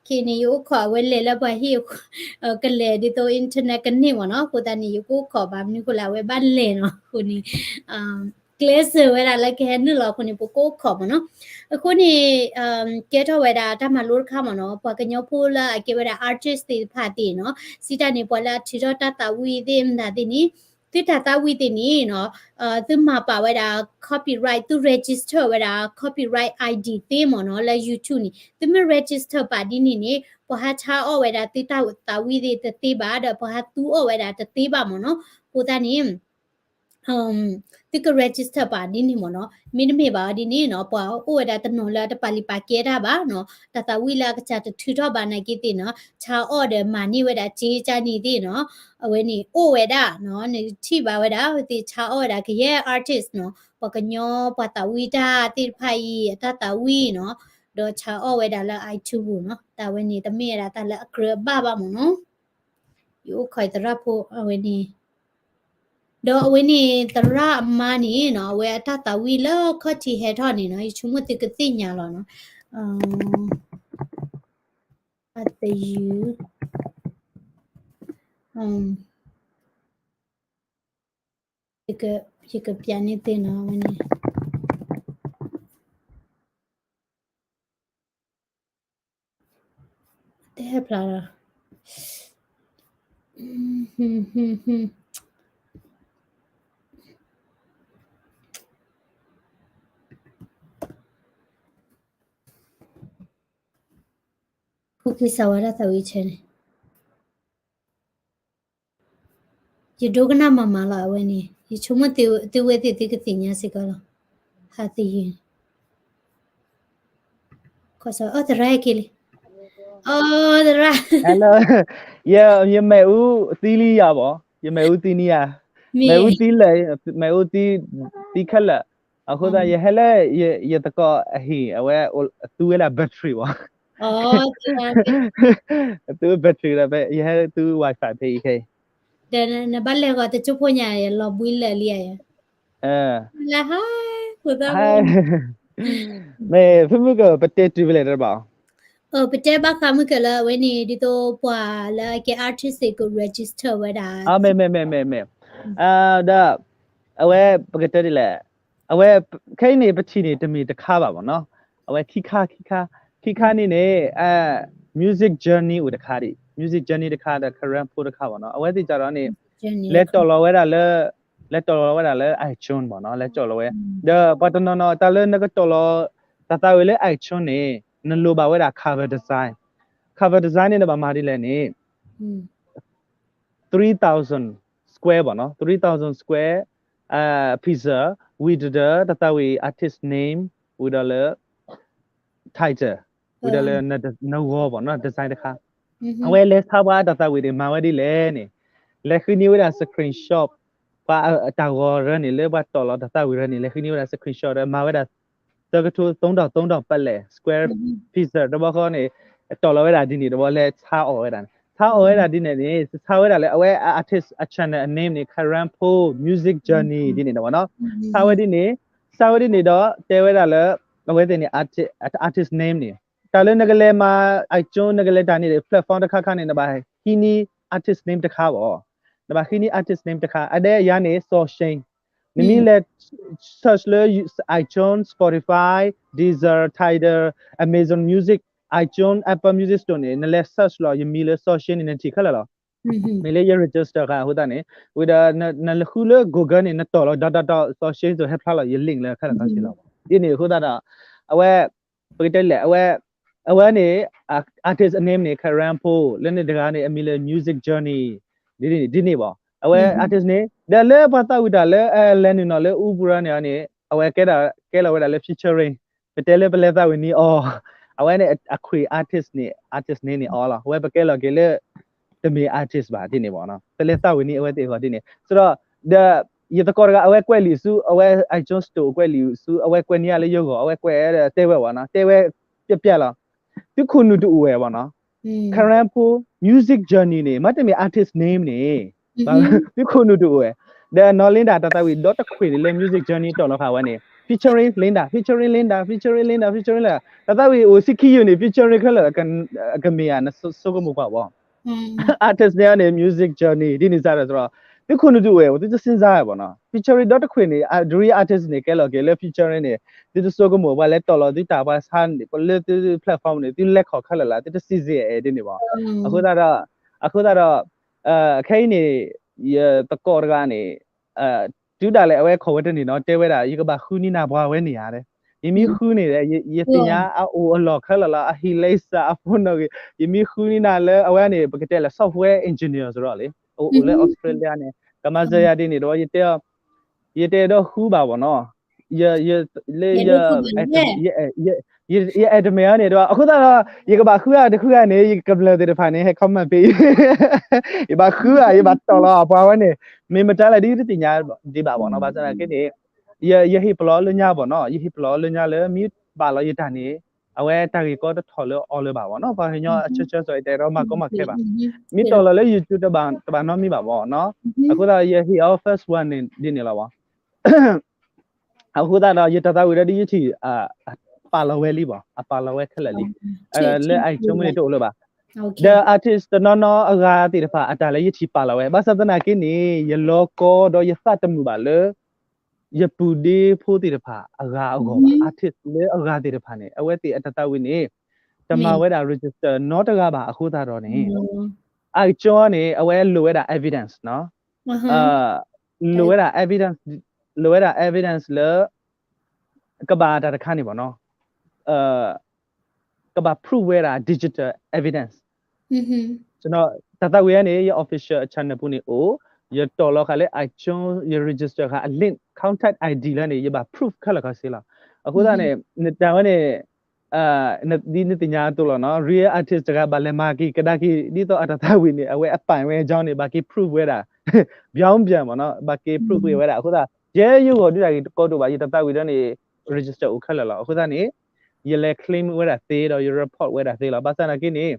ခဲအံၤန့ၣ် ယအိၣ်ခိးအဝဲလဲၤလၢပှၤဟံၣ် ကလဲၤဒ်သိး internet ကန့ၢ်မးနီၤ. အဃိသတးန့ၣ် ယကအိၣ်ခိးဘၣ်မနုၤဃိလၢအဝဲဘၣ်လဲၤနီၤ. အဃိန့ၣ် ကျဲးစၢးဝဲဒၣ်လၢကဟဲနုာ်လီၤအဃိန့ၣ် ပကအိၣ်ခိးမးနီၤ. အဃိန့ၣ် ကဲထီၣ်ဝဲဒၣ်တၢ်မၤလိတခါမးနီၤ. ပှၤကညီဖိလၢအကဲဝဲဒၣ် artist သ့ၣ်တဖၣ်သ့ၣ်နီၤ စံးတၢ်န့ၣ် ပှၤလၢအထုးထီၣ်တၢ်သးဝံၣ်သ့ၣ်မတၤသ့ၣ်န့ၣ် သုတၢ်သးဝံၣ်သ့ၣ်န့ၣ်နီၤ သုမၤပာ်ဝဲဒၣ် copyright သု register ဝဲဒၣ် copyright I D သ့မးနီၤ လၢ YouTube န့ၣ် သုမ့ၢ် register ပာ်ဒ်န့ၣ်န့ၣ် ပှၤဟးဆါအီၣ်ဝဲဒၣ်သုတၢ်သးဝံၣ်သ့ၣ်တသ့ဘၣ် ဒီးပှၤဟးသူအီၣ်ဝဲဒၣ်တသ့ဘၣ်မးနီၤ. အဃိသတးန့ၣ် သုက register ပာ်ဒ်န့ၣ်မးနီၤ. မ့တမ့ၢ်ဘၣ်အီၤဒ်န့ၣ်နီၤ ပှၤအိၣ်ဝဲဒၣ်တနီၤလၢတပာ်လုၢ်ပာ်ကဲတၢ်ဘၣ်နီၤ တၢ်သးဝံၣ်လၢအကစၢ်တထုးထီၣ်ဘၣ်နာ်က့သ့ၣ်နီၤ ဆါအီၣ်ဒီးမၤန့ၢ်ဝဲဒၣ်စ့ကန့ၣ်သ့ၣ်နီၤ အဝဲန့ၣ်အိၣ်ဝဲဒၣ်နီၤ နကထံၣ်ဘၣ်ဝဲဒၣ် သ့ၣ်ဆါအီၣ်ဝဲဒၣ်ကယဲၢ် artist နီၤ ပှၤကညီပှၤသးဝံၣ်တၢ်သ့ၣ်တဖၣ်အံၤ အတၢ်သးဝံၣ်နီၤ ဒီးဆါအီၣ်ဝဲဒၣ်လၢ iTunes ပူၤနီၤ တၢ်ဝဲန့ၣ်တမ့ၢ်ဝဲဒၣ်တၢ်လၢအကြၢးအဘၣ်ဘၣ်မးနီၤ. ယအိၣ်ခိးသရၣ်ဖိအဝဲန့ၣ် ဒီးအဝဲန့ၣ်သရၣ်အမါန့ၣ်နီၤ အဝဲအတၢ်သးဝံၣ်လၢခီၣ်ထံးဟဲထီၣ်န့ၣ်နီၤ ယဆိကမိၣ်သုကသ့ၣ်ညါလီၤနီၤ အသယုၢ် ယကပျးန့ၢ်သ့ၣ်နီၤ အဝဲန့ၣ် ယကပျးန့ၢ်သ့ၣ်နီၤ အဝဲန့ၣ် လီၤ ဖုက့ၤစးဝါဒၣ်သးဝံၤဆဲန့ၣ် ယဒိကနၣ်မၤမၤလီၤအဝဲန့ၣ် ယဆိကမိၣ်သုဝဲသ့ၣ်သုကသ့ၣ်ညါစ့ၢ်ကီးလီၤ. ဟးသယုၢ် ခီၣ်စး အိၣ်သရၣ်က့ၤလံ အိၣ်သရၣ် ယမ့ၣ်အူသံလံယၤဘၣ်, ယမ့ၣ်အူသံနံယၤ, မ့ၣ်အူသံလၢာ်, မ့ၣ်အူသံခဲလၢာ်, အဃိသတး ယဟဲလၢ ယသကိးအဟံၣ် အဝဲသူဝဲဒၣ် battery ဘၣ်, သူ battery ဒီး ယဟဲသူ Wi-Fi ဖဲအံၤခဲအံၤ, ဒီးနဘၣ်လဲၤဂီၤတကၠိဖိညါ လီၤဘှံးလၢာ်လံဧါ, လၢဟါ မ့ၢ်ဖုမုၢ်ကၢၢ် ပတဲတုၤဖဲလဲၣ်တဘၣ် ပတဲဘၣ်ဃးမုၢ်ကၢၢ်လၢ အဝဲန့ၣ် ဒ်သိးပှၤလၢအကဲ artist သ့ၣ်က register ဝဲဒၣ်, မ့ၢ် မ့ၢ် မ့ၢ် မ့ၢ် ဒီး အဝဲပကတဲဒ်လဲၣ်, အဝဲ ခဲအံၤန့ၣ် ပထံၣ်န့ၣ် တမ့ၢ်တခါဘၣ်မ့ၢ်နီၤ, အဝဲခံခါ ခံခါ ခံခါန့ၣ်န့ၣ် music journey အိၣ်တခါဒံး, music journey တခါဒီး career path တခါဘၣ်နီၤ, အဝဲသ့ၣ်ကဒီးန့ၣ် လဲၤတီၣ်လီၤဝဲဒၣ်လၢ လဲၤတီၣ်လီၤဝဲဒၣ်လၢ iTunes ဘၣ်နီၤ, လဲၤတီၣ်လီၤဝဲ, ဒီးပှၤတနီၤနီၤ တၢ်လၢနကတီၣ်လီၤ တၢ်သးဝံၣ်လၢ iTunes န့ၣ် နလိၣ်ဘၣ်ဝဲဒၣ် cover design, cover design န့ၣ် နဘၣ်မၤဒ်လဲၣ်န့ၣ် three thousand square ဘၣ်နီၤ, three thousand square pixel ဝံၤဒီး တၢ်သးဝံၣ် artist name ဝံၤဒီးလၢ title ဝံၤဒီးလၢ နဂီၤဘၣ်နီၤ design တခါ, အဝဲလဲၤဆါပှၤတၢ်သးဝံၣ်န့ၣ် မၤဝဲဒ်လဲၣ်န့ၣ်, လဲၤဃုန့ၢ်ဝဲဒၣ် screenshot ပှၤတၢ်ဂီၤရၢန့ၣ် လၢပှၤတီၣ်လီၤတၢ်သးဝံၣ်ရၢန့ၣ် လဲၤဃုန့ၢ်ဝဲဒၣ် screenshot ဒီးမၤဝဲဒၣ် သၢကထိ သုံးထောင့်သုံးထောင့် ပလဲၣ် square pixel တဘျီဃီန့ၣ် တီၣ်လီၤဝဲဒၣ်ဒ်န့ၣ်တဘျီ လဲၤဆါအီၣ်ဝဲဒၣ်န့ၣ်, ဆါအီၣ်ဝဲဒၣ်ဒ်န့ၣ်န့ၣ် ဆါဝဲဒၣ်လၢအဝဲ artist အ channel အ name န့ၣ် Karen Poh Music Journey ဒ်န့ၣ်ဘၣ်နီၤ, ဆါဝဲဒ်န့ၣ်, ဆါဝဲဒ်န့ၣ်ဒီး တဲဝဲဒၣ်လၢ အဝဲသ့ၣ်န့ၣ် artist name န့ၣ် တၢ်လၢနကလဲၤမၤ iTunes နကလဲၤတၢ်န့ၣ် platform တခါခါန့ၣ် နဘၣ်ဟံးန့ၢ် artist name တခါဘၣ်, နဘၣ်ဟံးန့ၢ် artist name တခါ, အဒဲယၤန့ၣ် စီၤၡ့, နမ့ၢ်လဲၤ search လၢ iTunes, Spotify, Deezer, Tidal, Amazon Music, iTunes, Apple Music Store န့ၣ် နလဲၤ search လီၤ ယမံၤလၢစီၤၡ့န့ၣ် နထံၣ်ခဲလၢာ်လီၤ. မ့ၢ်လၢယ register ဃာ်အဃိသတးန့ၣ် ဝံၤဒီးနလဲၤဃုလၢ Google န့ၣ် နတီၣ်လီၤ ဒီးဒီးဒီး စီၤၡ့ သိးဟဲဖျါလီၤ ယ link လၢခဲလၢာ်ခဲဆ့လီၤ. ဒ်န့ၣ်အဃိသတးဒီး အဝဲ ပကတဲလဲၣ် အဝဲ အဝဲန့ၣ် artist name န့ၣ် Karen Poh လၢန့ၣ်တဂၤန့ၣ် အမံၤလၢ Music Journey ဒ်န့ၣ်ဘၣ်. အဝဲ artist name ဒီးလၢပှၤသးဝံၣ်တၢ်လၢ လဲၤနုာ်နီၤလၢအူပူၤရၢန့ၣ်န့ၣ် အဝဲကဲထီၣ် ကဲလီၤဝဲဒၣ်လၢ featuring ပတဲလၢပလဲၤသးဝံၣ်န့ၢ်အီၤ, အဝဲန့ၣ်အခွံ artist န့ၣ် artist name န့ၣ်အီၤလီၤ. အဝဲပကဲလီၤက့ၤလၢ တမ့ၢ် artist ဘၣ်ဒ်န့ၣ်ဘၣ်နီၤ. ပလဲၤသးဝံၣ်န့ၢ်အဝဲသ့ၣ်အဂီၢ်ဒ်န့ၣ် ဆိုတော့ ဒီး ယသကိးတဂၤ အဝဲကွဲးလံာ်ဆူ အဝဲ iTunes Store ကွဲးလံာ်ဆူ အဝဲကွဲးန့ၢ်ယၤလၢယဂီၢ် အဝဲကွဲးဒီးတဲဝဲဘၣ်နီၤ တဲဝဲ ပျဲးပျဲးလီၤ. သုခိၣ်နူာ်တအိၣ်ဝဲဘၣ်နီၤ. Karen Poh Music Journey န့ၣ် မ့တမ့ၢ် artist name န့ၣ် သုခိၣ်နူာ်တအိၣ်ဝဲ. ဒီးနီၢ် Linda တၢ်သးဝံၣ်ဒီတခွံန့ၣ်လၢ Music Journey တီၣ်လီၤဃာ်ဝဲန့ၣ် featuring Linda, featuring Linda, featuring Linda, featuring Linda တၢ်သးဝံၣ်အိၣ်ဆံခံယုၢ်န့ၣ် featuring ခဲလၢာ် ကမ့ၢ်ဧါ နဆိကမိၣ်ကွၢ်ဘၣ် artist န့ၣ်န့ၣ် Music Journey ဒ်န့ၣ်စ့ၢ်ကီး သုခိၣ်နူာ်တအိၣ်ဝဲ သုတစ့ၣ်စၢ်ဘၣ်နီၤ. Featuring ဒီတခွံန့ၣ် ဒ် artist န့ၣ် ကဲလီၤက့ၤလၢ featuring န့ၣ် သုတဆိကမိၣ် ပှၤလဲၤတီၣ်လီၤသုတၢ် ပှၤဆါန့ၣ် လၢသု platform န့ၣ် သုလဲၤခီၣ်ခဲလၢာ်လၢ သုတစ့ၣ်စ့ၣ်အဲၣ်ဒ်န့ၣ်ဘၣ်. အဃိသတးဒီး အဃိသတးဒီး ခဲအံၤန့ၣ် ယသကိးတဂၤန့ၣ် တုၤဒၣ်လဲာ်အဝဲခိးဝဲတန့ၢ်နီၤ တဲဝဲဒၣ် ယကဘၣ်ဃုန့ၢ်နၤပှၤဝဲန့ၣ်ဧါ, ယမ့ၢ်ဃုန့ၣ်ဒီး ယသ့ၣ်ညါအအိၣ်အလီၢ်ခဲလၢာ်လီၤ အဟံၣ်လံစၢ်အ phone နီၣ်ဂံၢ် ယမ့ၢ်ဃုန့ၢ်နၤလၢအဝဲန့ၣ် ပကတဲလၢ software engineer စ့ၢ်ကီးလံ အိၣ်လၢ Australia န့ၣ် ကမၤစၢၤယၤဒ်န့ၣ်ဒီး ယတဲ ယတဲဒီးဃုဘၣ်ဘၣ်နီၤ ယ လၢယ ယအဲၣ်တမ့ၢ်ဧါန့ၣ်ဒီး အဃိသတးဒီး ယကဘၣ်ဃုဧါတဃုဧါန့ၣ် ယကမျၢၢ်သ့ၣ်တဖၣ်န့ၣ် ဟဲ comment ဖဲအံၤ ယဘၣ်ဃုဧါ ယဘၣ်တီၣ်လီၤပှၤဝဲန့ၣ် မ့ၢ်မတၤလဲၣ်ဒ်တသ့ၣ်ညါဒံးဘၣ်ဘၣ်နီၤ ဘၣ်ဆၣ်သနာ်က့န့ၣ် ယဟ့ၣ်ပလီၢ်လၢညါဘၣ်နီၤ ယဟ့ၣ်ပလီၢ်လၢညါလၢမ့ၢ်ပာ်လီၤယတၢ်န့ၣ် အဝဲတၢ်ဂ့ၢ်ကီတထီၣ်လၢအီၤလၢၤဘၣ်ဘၣ်နီၤ ပှၤကညီအဆၢဆၢစီၤ ယတဲဒီးမၤကီမၤခဲဘၣ် မ့ၢ်တီၣ်လီၤလၢ YouTube တဘၣ်နီတမံၤဘၣ်ဘၣ်နီၤ အဃိသတးဒီး ယဟ့ၣ်အီၤ first one န့ၣ် ဒ်န့ၣ်လီၤဘၣ် အဃိသတးဒီး ယတၢ်သးဝံၣ်ဒီးဒ်ယထံၣ် ပာ်လီၤဝဲလံဘၣ် အပာ်လီၤဝဲခဲလၢာ်လံ လၢ iTunes မ့ၢ်န့ၣ်တအိၣ်လၢၤဘၣ် ဒီး artist တနီၤနီၤအဂၤသ့ၣ်တဖၣ်အတၢ်လၢယထံၣ်ပာ်လီၤဝဲ ဘၣ်ဆၣ်သနာ်က့န့ၣ် ယလီၤကီဒီးယသးတမုာ်ဘၣ်လၢ ယပုၢ်ဒ့ဖိသ့ၣ်တဖၣ်အဂၤအဂီၢ်ဘၣ် artist လၢအဂၤသ့ၣ်တဖၣ်န့ၣ် အဝဲသ့ၣ်အတၢ်သးဝံၣ်န့ၣ် တမၤဝဲဒၣ် register နီတဂၤဘၣ်အဃိသတးဒီးန့ၣ် iTunes န့ၣ် အဝဲလိၣ်ဝဲဒၣ် evidence နီၤ လိၣ်ဝဲဒၣ် evidence လိၣ်ဝဲဒၣ် evidence လၢ ကဘၣ်တၢ်တခါန့ၣ်ဘၣ်နီၤ ကဘၣ် prove ဝဲဒၣ် digital evidence တၢ်သးဝံၣ်န့ၣ် ယ official channel ပူၤန့ၣ်အိၣ် ယတီၢ်လီၤဃာ်လၢ iTunes ယ register ဃာ်အ link contact I D လၢန့ၣ် ယဘၣ် prove ခဲလၢာ်ခဲဆ့လီၤ. အဃိသတးန့ၣ် နတၢ်ဝဲန့ၣ် ဒ်နသ့ၣ်ညါအသိးလီၤနီၤ real artist တဂၤဘၣ်လဲၤမၤက့ၤကဒါက့ၤ ဒ်သိးအတၢ်သးဝံၣ်န့ၣ် အဝဲအပိုင်ဝဲအကြောင်းန့ၣ် ဘၣ်က့ၤ prove ဝဲဒၣ် ပြောင်းပြန် မ့ၢ်နီၤ ဘၣ်က့ၤ prove က့ၤဝဲဒၣ် အဃိသတး ယဲယဂီၢ်ဒုးတၢ်ဂ့ၢ်တကိးဒိၣ်ဘၣ် ယတၢ်သးဝံၣ်ဒီးန့ၣ် register အိၣ်ခဲလၢာ်လီၤ. အဃိသတးန့ၣ် ယလဲၤ claim ဝဲဒၣ်သ့ဒီး ယ report ဝဲဒၣ်သ့လီၤ. ဘၣ်ဆၣ်သနာ်က့န့ၣ်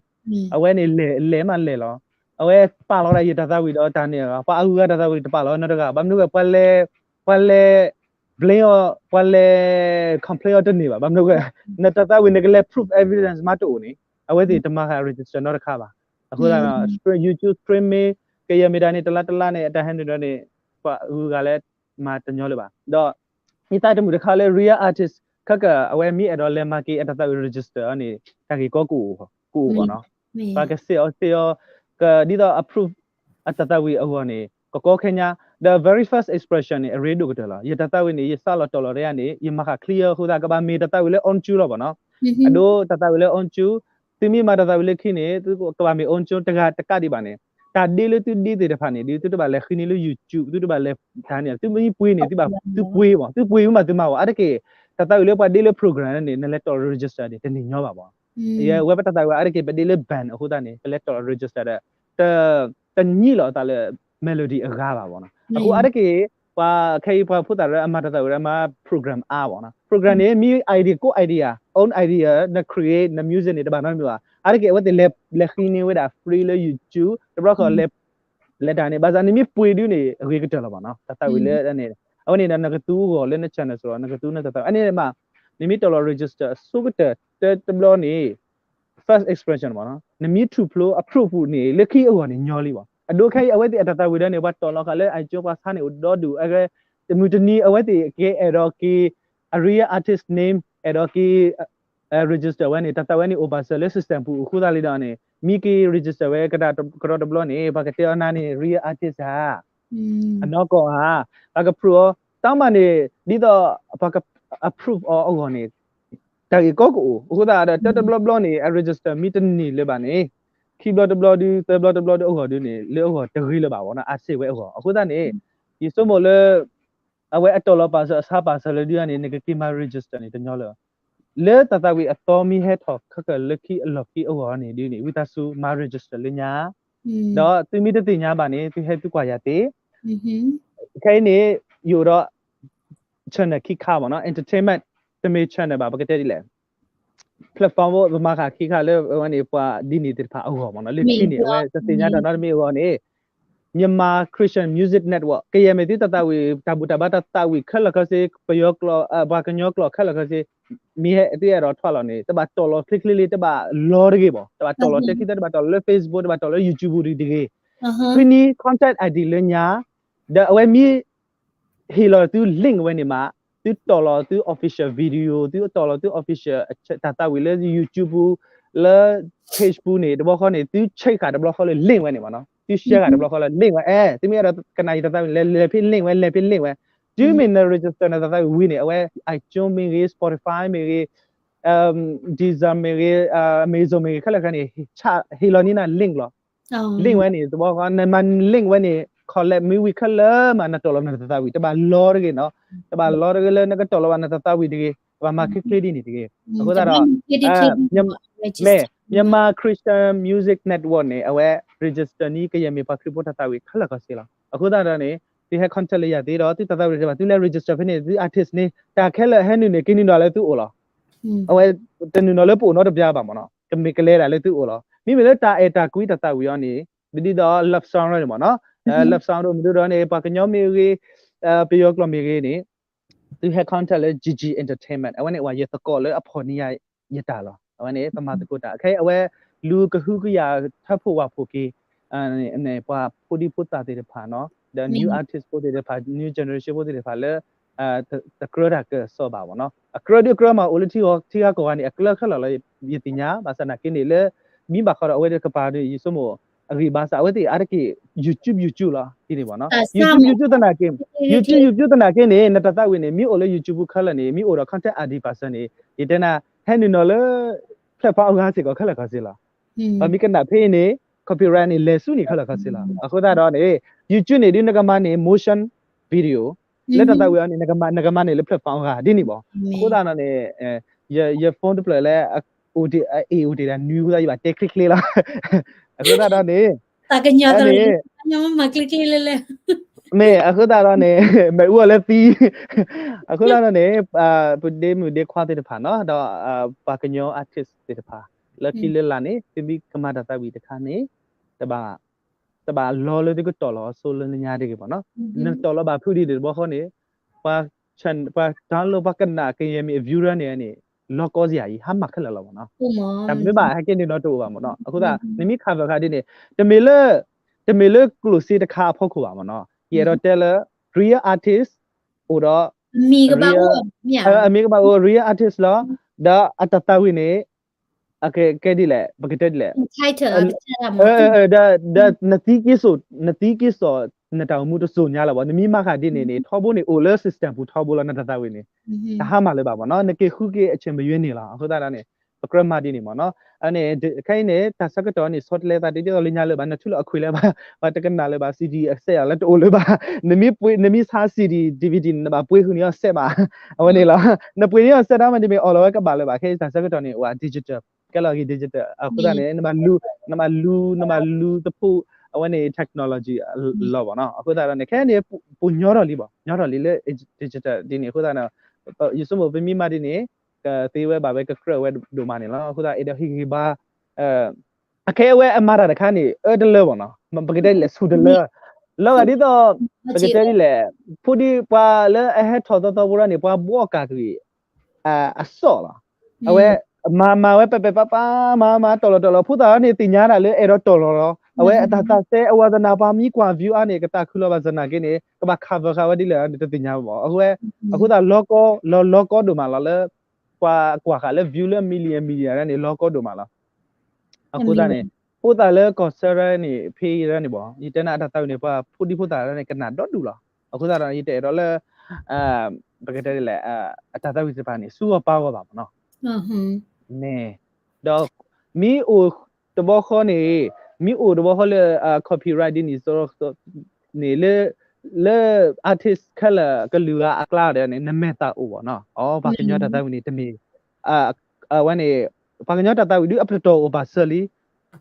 အဝဲန့ၣ်လဲၤ လဲၤမးလဲၤလီၤ. အဝဲပာ်လီၤဒၣ်ယတၢ်သးဝံၣ်ဒီးတၢ်န့ၣ် ပှၤအဂုၤအဂၤတၢ်သးဝံၣ်တပာ်လီၤနီတဂၤ ဘၣ်မနုၤဝဲ ပှၤလဲၤ ပှၤလဲၤ blame အီၤ ပှၤလဲၤ complain အီၤတန့ၢ်ဘၣ် ဘၣ်မနုၤဝဲ နတၢ်သးဝံၣ်နကလဲၤ prove evidence မးတအိၣ်န့ၣ် အဝဲသ့ၣ်တမၤဃာ် register နီတခါဘၣ်. အဃိသတး stream YouTube stream မ့ၢ် ကယဲၢ်မ့ၢ်တၢ်န့ၣ် တလါတလါန့ၣ် အတၢ်ဟဲနုာ်ဒီးန့ၣ် ပှၤအဂုၤအဂၤလၢမၤတညီလၢၤဘၣ်. ဒီး ယသးတမုာ်တခါလၢ real artist ခဲက အဝဲမ့ၢ်အဲၣ်ဒိးလဲၤမၤက့ၤအတၢ်သးဝံၣ် register န့ၣ် တၢ်ဂ့ၢ်ကီကအိၣ် ကအိၣ်ဘၣ်နီၤ. ပှၤကစဲးအီၤစဲးအီၤ ကဒ်သိး approve အတၢ်သးဝံၣ်အဂီၢ်န့ၣ် ကကီခဲညါ the very first expression န့ၣ် အရ့ဒိၣ်ကတၢၢ်လီၤ. ယတၢ်သးဝံၣ်န့ၣ် ယစးလီၤတီၢ်လီၤတယါန့ၣ် ယမၤဃာ် clear အဃိသတး ကဘၣ်မ့ၢ်တၢ်သးဝံၣ်လၢ on ကၠူလီၤဘၣ်နီၤ. အဒိတၢ်သးဝံၣ်လၢ on ကၠူ သုမ့ၢ်မၤတၢ်သးဝံၣ်လၢခံန့ၣ် သုကဘၣ်မ့ၢ် on ကၠူ တဂၤတကးဒံးဘၣ်န့ၣ် တၢ်ဒ့လၢသုဒ့သ့ၣ်တဖၣ်န့ၣ် ဒ်သုတဘၣ်လဲၤဃ့န့ၢ်လၢ YouTube သုတဘၣ်လဲၤတၢ်န့ၣ် သုမ့ၢ်ပှ့ၤန့ၣ် သုဘၣ်သုပှ့ၤမး သုပှ့ၤမးသုမၤဘၣ် အါတက့ၢ် တၢ်သးဝံၣ်လၢပှၤဒ့လၢ program န့ၣ် နလဲၤတီၢ်လီၤ register န့ၣ် တန့ၢ်ညီဘၣ်ဘၣ်. ယဝဲပတၢ်သးဝံၣ်အါတက့ၢ် ပဒ့လၢ band အဃိသတးန့ၣ် ပလဲၤတီၢ်လီၤ register ဒီး တညံးလီၤအသးလၢ melody အဂၤဘၣ်ဘၣ်နီၤ. အဃိအါတက့ၢ် ပှၤခဲအံၤပှၤဖိသၣ်ရၢအမၤတၢ်သးဝံၣ်ရၢမၤ program အါဘၣ်နီၤ. Program န့ၣ် မ့ၢ် idea ကိး idea own idea န create န music န့ၣ် တဘၣ်နီတမံၤဘၣ်. အါတက့ၢ် အဝဲသ့ၣ်လဲၤဃ့န့ၢ်ဝဲဒၣ် free လၢ YouTube တဘျီဃီ လဲၤတၢ်န့ၣ် ဘၣ်ဆၣ်န့ၣ်မ့ၢ်ပှ့ၤဒုးန့ၣ် အဂ့ၤကတၢၢ်လီၤဘၣ်နီၤ တၢ်သးဝံၣ်လၢန့ၣ် အဝဲန့ၣ်ဒီး နကသူအဂီၢ်လၢန channel စ့ၢ်ကီး နကသူနတၢ်သးဝံၣ် အန့ၣ်မး နမ့ၢ်တီၢ်လီၤ register အဆိကတၢၢ်တဘျီန့ၣ် first expression ဘၣ်နီၤ နမ့ၢ်ထူၣ်ဖျိ approve ပူၤန့ၣ် လၢခံအဂီၢ်န့ၣ်ညီလံဘၣ်. အဒိခဲအံၤ အဝဲသ့ၣ်အတၢ်သးဝံၣ်ဒီးန့ၣ် ပှၤတီၢ်လီၤဃာ်လၢ iTunes ပှၤဆါန့ၣ်အိၣ်ဒီဒူၣ် အဂ့ၢ် တမုၢ်တနံၤ အဝဲသ့ၣ်ကဲအဲၣ်ဒိးက့ၤ အ real artist name အဲၣ်ဒိးက့ၤ register ဝဲန့ၣ် တၢ်သးဝံၣ်န့ၣ်အိၣ်ဘၣ်စၢၤလၢ system ပူၤအဃိသတးလံဒီးန့ၣ် မ့ၢ်က့ၤ register ဝဲကဒီးတဘျီန့ၣ် ပှၤကတဲအီၤနၤန့ၣ် real artist ဧါ အနီၢ်ကီၢ်ဧါ ပှၤက prove အီၤ တၢ်မၤန့ၣ် ဒ်သိး ပှၤက approve အီၤအဂီၢ်န့ၣ် တၢ်ဂ့ၢ်ကီကအိၣ် အဃိသတးဒီး တၢ်တဘျီဘျီန့ၣ် အ register မ့ၢ်တန့ၢ်လၢၤဘၣ်န့ၣ် ခံဘျီတဘျီဒု သၢဘျီတဘျီဒုအဂီၢ်ဒုန့ၣ် လၢအဂီၢ်တဂ့ၤလၢၤဘၣ်ဘၣ်နီၤ အါတစဲးဝဲအဂီၢ် အဃိသတးန့ၣ် ယဆိကမိၣ်လၢ အဝဲအတီၢ်လီၤပာ်စၢၤအဆါပာ်စၢၤလၢဒုန့ၣ် နကက့ၤမၤ register န့ၣ် တညီလၢၤဘၣ် လၢတၢ်သးဝံၣ်အသီမ့ၢ်ဟဲထီၣ်ခဲကၢၢ်လၢခံအလီၢ်ခံအဂီၢ်န့ၣ်ဒုန့ၣ် ဝံသးစူၤမၤ register လၢညါ ဒီးသုမ့ၢ်တသ့ၣ်ညါဘၣ်န့ၣ် သုဟဲသုကွၢ်ယၤသ့ ခဲအံၤန့ၣ် ယအိၣ်ဒီး channel ခံခါမ့ၢ်နီၤ entertainment တမ့ၢ် channel ဘၣ် ပကတဲဒ်လဲၣ် platform ပမၤဃာ်ခံခါလၢအဝဲန့ၣ် ပှၤဒ်န့ၣ်သ့ၣ်တဖၣ်အဂီၢ်မ့ၢ်နီၤ လၢခံန့ၣ် အဝဲတသ့ၣ်ညါတၢ်နီတမံၤအဂီၢ်န့ၣ် Myanmar Christian Music Network ကယဲၢ်မ့ၢ်သုတၢ်သးဝံၣ် တၢ်ဘူၣ်တၢ်ဘါတၢ်သးဝံၣ်ခဲလၢာ်ခဲဆ့ ပယီၤကျိာ် ပှၤကညီကျိာ်ခဲလၢာ်ခဲဆ့ မ့ၢ်ဟဲသုအဲၣ်ဒိးထွဲလီၤန့ၣ် တဘၣ်တီၢ်လီၤချ့ချ့လံ တဘၣ်လီတဂ့ၤဘၣ် တဘၣ်တီၢ်လီၤတခံသၢ တဘၣ်တီၢ်လီၤလၢ Facebook တဘၣ်တီၢ်လီၤလၢ YouTube တဂ့ၤ ဖဲန့ၣ် contact I D လၢညါ ဒီးအဝဲမ့ၢ် ဟ့ၣ်လီၤသု link ဝဲန့ၣ်မး သုတီၢ်လီၤသု official video သုတီၢ်လီၤသု official တၢ်သးဝံၣ်လၢ YouTube ပူၤ လၢ page ပူၤန့ၣ် တဘျီဃီန့ၣ် သု check ဃာ်တဘျီဃီလၢ link ဝဲန့ၣ်မးနီၤ သု share ဃာ်တဘျီဃီလၢ link ဝဲ အဲ သုမ့ၢ်အဲၣ်ဒိးကနၣ်ယတၢ်သးဝံၣ်န့ၣ် လဲၤဖဲ link ဝဲ လဲၤဖဲ link ဝဲ တုၤမ့ၢ်န register နတၢ်သးဝံၣ်ဝံၤန့ၣ် အဝဲ iTunes မ့ၢ်ဂ့ၤ Spotify မ့ၢ်ဂ့ၤ Deezer မ့ၢ်ဂ့ၤ Amazon မ့ၢ်ဂ့ၤ ခဲလၢာ်ခဲဆ့န့ၣ် ဟ့ၣ်လီၤန့ၢ်နၤ link လီၤ link ဝဲန့ၣ် တဘျီဃီ နမၤ link ဝဲန့ၣ် collect မ့ၢ်ဝံၤခဲလၢာ်မး နတီၢ်လီၤနတၢ်သးဝံၣ် တဘၣ်လီတဂ့ၤနီၤ တဘၣ်လီတဂ့ၤလၢနကတီၢ်လီၤဘၣ်နတၢ်သးဝံၣ်တဂ့ၤ တဘၣ်မၤချ့ချ့ဒ်န့ၣ်တဂ့ၤ အဃိသတးဒီး မ့ၢ် Myanmar Christian Music Network န့ၣ် အဝဲ register န့ၢ် ကယဲၢ်မ့ၢ်ပှၤခရံာ်ဖိတၢ်သးဝံၣ်ခဲလၢာ်ခဲဆ့လီၤ အဃိသတးဒီးန့ၣ် သုဟဲ contact လၢယၤသ့ဒီး သုတၢ်သးဝံၣ်တဘၣ် သုလဲၤ register ဖဲန့ၣ် သု artist န့ၣ် တၢ်ခဲလၢာ်ဟဲနုာ်န့ၣ် က့ၤနုာ်နီၤလၢသုအိၣ်လီၤ အဝဲ တနုာ်နီၤလၢပအိၣ်နီတဘျီဘၣ်မ့ၢ်နီၤ ကမ့ၢ်ကလဲၤဒၣ်လၢသုအိၣ်လီၤ မ့မ့ၢ်လၢတၢ်အဲၣ်တၢ်ကွံတၢ်သးဝံၣ်အီၤန့ၣ် ဒ်သိး love song န့ၣ်မ့ၢ်နီၤ love song ဒ်မ့ၢ်ဒ်ဒီးန့ၣ် ပှၤကညီမ့ၢ်ဂ့ၤ ပယီၤကျိာ်မ့ၢ်ဂ့ၤန့ၣ် သုဟဲ contact လၢ G G Entertainment အဝဲန့ၣ် ဝဲယသကိးလၢအဖီၣ်န့ၢ်ယၤယတၢ်လီၤ အဝဲန့ၣ် ပမၤသကိးတၢ် ခဲအံၤအဝဲ လူၤကဟုကယာ်ထၢဖှိၣ်ဝၣ်ဖှိၣ်က့ၤ ပှၤဖိဒံဖိသၣ်သ့ၣ်တဖၣ်နီၤ ဒီး new artist ဖိသ့ၣ်တဖၣ် new generation ဖိသ့ၣ်တဖၣ်လၢ တကြၢးတၢ်ကစီၣ်ဘၣ်မ့ၢ်နီၤ. အကြၢးဒုးကြၢးမး အိၣ်လၢထံဂီၤထံဂၤကီၢ်ဂၤန့ၣ် အကြၢးခဲလၢာ်လီၤ ယသ့ၣ်ညါ ဘၣ်ဆၣ်သနာ်က့န့ၣ်လၢ မ့ၢ်ဘၣ်ဃးဒီးအဝဲတကပၤဒီး ယဆိကမိၣ် အဂံၢ်ဘါစ့ၢ် အဝဲသ့ၣ်အါတက့ၢ် YouTube YouTube လီၤ ဒ်န့ၣ်မ့ၢ်နီၤ. YouTube YouTube သနာ်က့ YouTube YouTube သနာ်က့န့ၣ် နတၢ်သးဝံၣ်န့ၣ် မ့ၢ်အိၣ်လၢ YouTube ခဲလၢာ်န့ၣ် မ့ၢ်အိၣ်ဒီး content ID ပာ်စၢၤန့ၣ် ယတဲနၤ ဟဲနုာ်နီၤလၢ platform အဂၤစ့ၢ်ကီးခဲလၢာ်ခဲဆ့လီၤ. ပမ့ၢ်ကနၣ်ဖဲအံၤန့ၣ် copyright န့ၣ် လဲၤဆူန့ၣ်ခဲလၢာ်ခဲဆ့လီၤ. အဃိသတးဒီးန့ၣ် YouTube န့ၣ်ဒုးနကမၤန့ၣ် motion video လၢတၢ်သးဝံၣ်အီၤန့ၣ် နကမၤန့ၣ်လၢ platform အဂၤဒ်န့ၣ်မ့ၢ်. အဃိသတးဒီးန့ၣ် ယ phone တဖျၢၣ်လၢ အအိၣ်တ့ၢ် အအိၣ်တ့ၢ်ဒၣ်နွံအဃိသတး ယဘၣ်တဲချ့ချ့လီၤ. အဃိသတးဒီးန့ၣ် အန့ၣ် မ့ၢ်အဃိသတးဒီးန့ၣ် မ့ၢ်အူအီၤလၢသံ အဃိသတးဒီးန့ၣ် ပဒ့မုၣ်ဒ့ခွါသ့ၣ်တဖၣ်နီၤ ဒီး ပှၤကညီ artist သ့ၣ်တဖၣ် လၢခံလၢလာ်န့ၣ် သုမ့ၢ်ကမၤတၢ်သးဝံၣ်တခါန့ၣ် တဘၣ် တဘၣ်လီၤလၢသုကတီၢ်လီၤအစိလၢညါတဂ့ၤမ့ၢ်နီၤ. နတီၢ်လီၤဘၣ်ဖုးဒံးတဘျီဃီန့ၣ် ပှၤ download ပှၤကနၣ်ကယဲၢ်မ့ၢ်အ view န့ၣ်န့ၣ် လီၤကီစ့ၢ်အံၤ ဟါမၢ်ခဲလၢာ်လီၤမ့ၢ်နီၤ. တၢ်မ့ၢ်ဘၣ်ဟဲက့ၤန့ၣ်ဒီးတအိၣ်ဘၣ်မ့ၢ်နီၤ. အဃိသတး နမ့ၢ် cover ခါဒ်န့ၣ် တမ့ၢ်လၢ တမ့ၢ်လၢကျိၣ်စ့တခါအဖီခိၣ်ဘၣ်မ့ၢ်နီၤ. ယအဲၣ်ဒိးတဲလၢ real artist အိၣ်ဒီး အမံၤကဘၣ်အိၣ် real artist လီၤ. ဒီးအတၢ်သးဝံၣ်န့ၣ် ကဲဒ်လဲၣ် ပကတဲဒ်လဲၣ် ဒီး နသံက့စိာ် နသံက့စိာ် နတၢ်အိၣ်မူတစိၤညါလီၤဘၣ်. နမ့ၢ်မၤဃာ်ဒ်န့ၣ်န့ၣ် ထီဘိန့ၣ်အိၣ်လၢ system ပူၤထီဘိလီၤ နတၢ်သးဝံၣ်န့ၣ် တဟါမၢ်လၢၤဘၣ်မ့ၢ်နီၤ. နက့ၤဃုက့ၤအဆၢၣ်မ့ၢ်ယွဲန့ၣ်လီၤ. အဃိသတးဒီးန့ၣ် ပကြၢးမၤဒ်န့ၣ်မ့ၢ်နီၤ. အန့ၣ် ခဲအံၤန့ၣ် တၢ်ဆၢကတီၢ်န့ၣ် ဆီတလဲသးဒ်သိးလၢညါလၢၤဘၣ် နထူလၢအခွံာ်လၢၤဘၣ် ပှၤတကနၣ်လၢၤဘၣ် CD အစဲးအလၢတအိၣ်လၢၤဘၣ်. နမ့ၢ်ဆါ CD DVD နဘၣ်ပှ့ၤဃုာ်န့ၢ်အီၤစဲးမး အဝဲန့ၣ်လီၤ. နပှ့ၤန့ၢ်အီၤစဲးတၢ်မ့ၢ်တမ့ၢ်အီၣ်လီၤဝဲကဘၣ်လၢၤဘၣ်. ခဲအံၤတၢ်ဆၢကတီၢ်န့ၣ် အိၣ် digital ကဲလီၤက့ၤ digital အဃိသတးန့ၣ် နဘၣ်လူ နဘၣ်လူ နဘၣ်လူသဖှိၣ် အဝဲန့ၣ် technology လီၤဘၣ်နီၤ. အဃိသတးဒီးန့ၣ် ခဲအံၤန့ၣ် ပညီထီၣ်လံဘၣ် ညီထီၣ်လံလၢ digital ဒ်န့ၣ် အဃိသတးန့ၣ် ယဆိကမိၣ်ပမ့ၢ်မၤဒ်န့ၣ် ကသ့ဝဲဘၣ်ဝဲကကြၢးဝဲဒိၣ်မးန့ၣ်လီၤ. အဃိသတး အဲၣ်ဒိးဟ့ၣ်ဂံၢ်ဘါ အခဲအံၤအဝဲအမၤတၢ်တခါန့ၣ် အၢတလၢဘၣ်နီၤ. ပကတဲဒ်လဲၣ် ဆူၣ်တလၢ လီၤဂာ်ဒ်သိး ပကတဲဒ်လဲၣ် ဖိဒံပှၤလၢအဟဲထီၣ်သီသီဖိဒၣ်န့ၣ် ပှၤဘှီကၢ်ကွံာ် အစီၣ်လီၤ. အဝဲ မၤမၤဝဲပဲာ်ပဲာ်ပါပါ မၤမၤတီၢ်လီၤတီၢ်လီၤ ဖိသၣ်န့ၣ်သ့ၣ်ညါတၢ်လၢအဲၣ်ဒိးတီၢ်လီၤလီၤ. အဝဲအတၢ်သးစဲအဝဲသနာ်ပှၤမံကွၢ် view အါန့ၣ် ကသးခုလီၤဘၣ်သနာ်က့န့ၣ် ကဘၣ် cover ဃာ်ဝဲဒ်လဲၣ်န့ၣ် တသ့ၣ်ညါဘၣ်. အဝဲ အဃိသတး လီၤကီ လီၤလီၤကီဒိၣ်မးလီၤလၢ ပှၤကွၢ်ဃာ်လၢ view လၢ million million န့ၣ် လီၤကီဒိၣ်မးလီၤ. အဃိသတးန့ၣ် ဖိသၣ်လၢကီၢ်စဲရၢန့ၣ် ဖဲအံၤရၢန့ၣ်ဘၣ် ယတဲနၤအတၢ်သးဝံၣ်န့ၣ် ပှၤဖိဒံဖိသၣ်န့ၣ် ကနၣ်ဒီဒူၣ်လီၤ. အဃိသတးဒီး ယတအဲၣ်ဒိးလၢ ပကတဲဒ်လဲၣ် အတၢ်သးဝံၣ်သ့ၣ်တဖၣ်န့ၣ် ဆူဂီၢ်ပာ်ဂီၢ်ဘၣ်မ့ၢ်နီၤ. န့ၣ် ဒီး မ့ၢ်အိၣ်တဘျီဃီန့ၣ် မ့ၢ်အိၣ်တဘျီဃီလၢ copyright ဒ်န့ၣ် န့ၣ် လၢ လၢ artist ခဲလၢာ်ကလုာ်ဂၤအကျါဒီးန့ၣ် နမဲာ်သၣ်အိၣ်ဘၣ်နီၤ. အိ ပှၤကညီတၢ်သးဝံၣ်န့ၣ် တမ့ၢ် အဝဲန့ၣ် ပှၤကညီတၢ်သးဝံၣ်ဒုးအပတီၢ်အိၣ်ဘၣ်စၢၤလံ.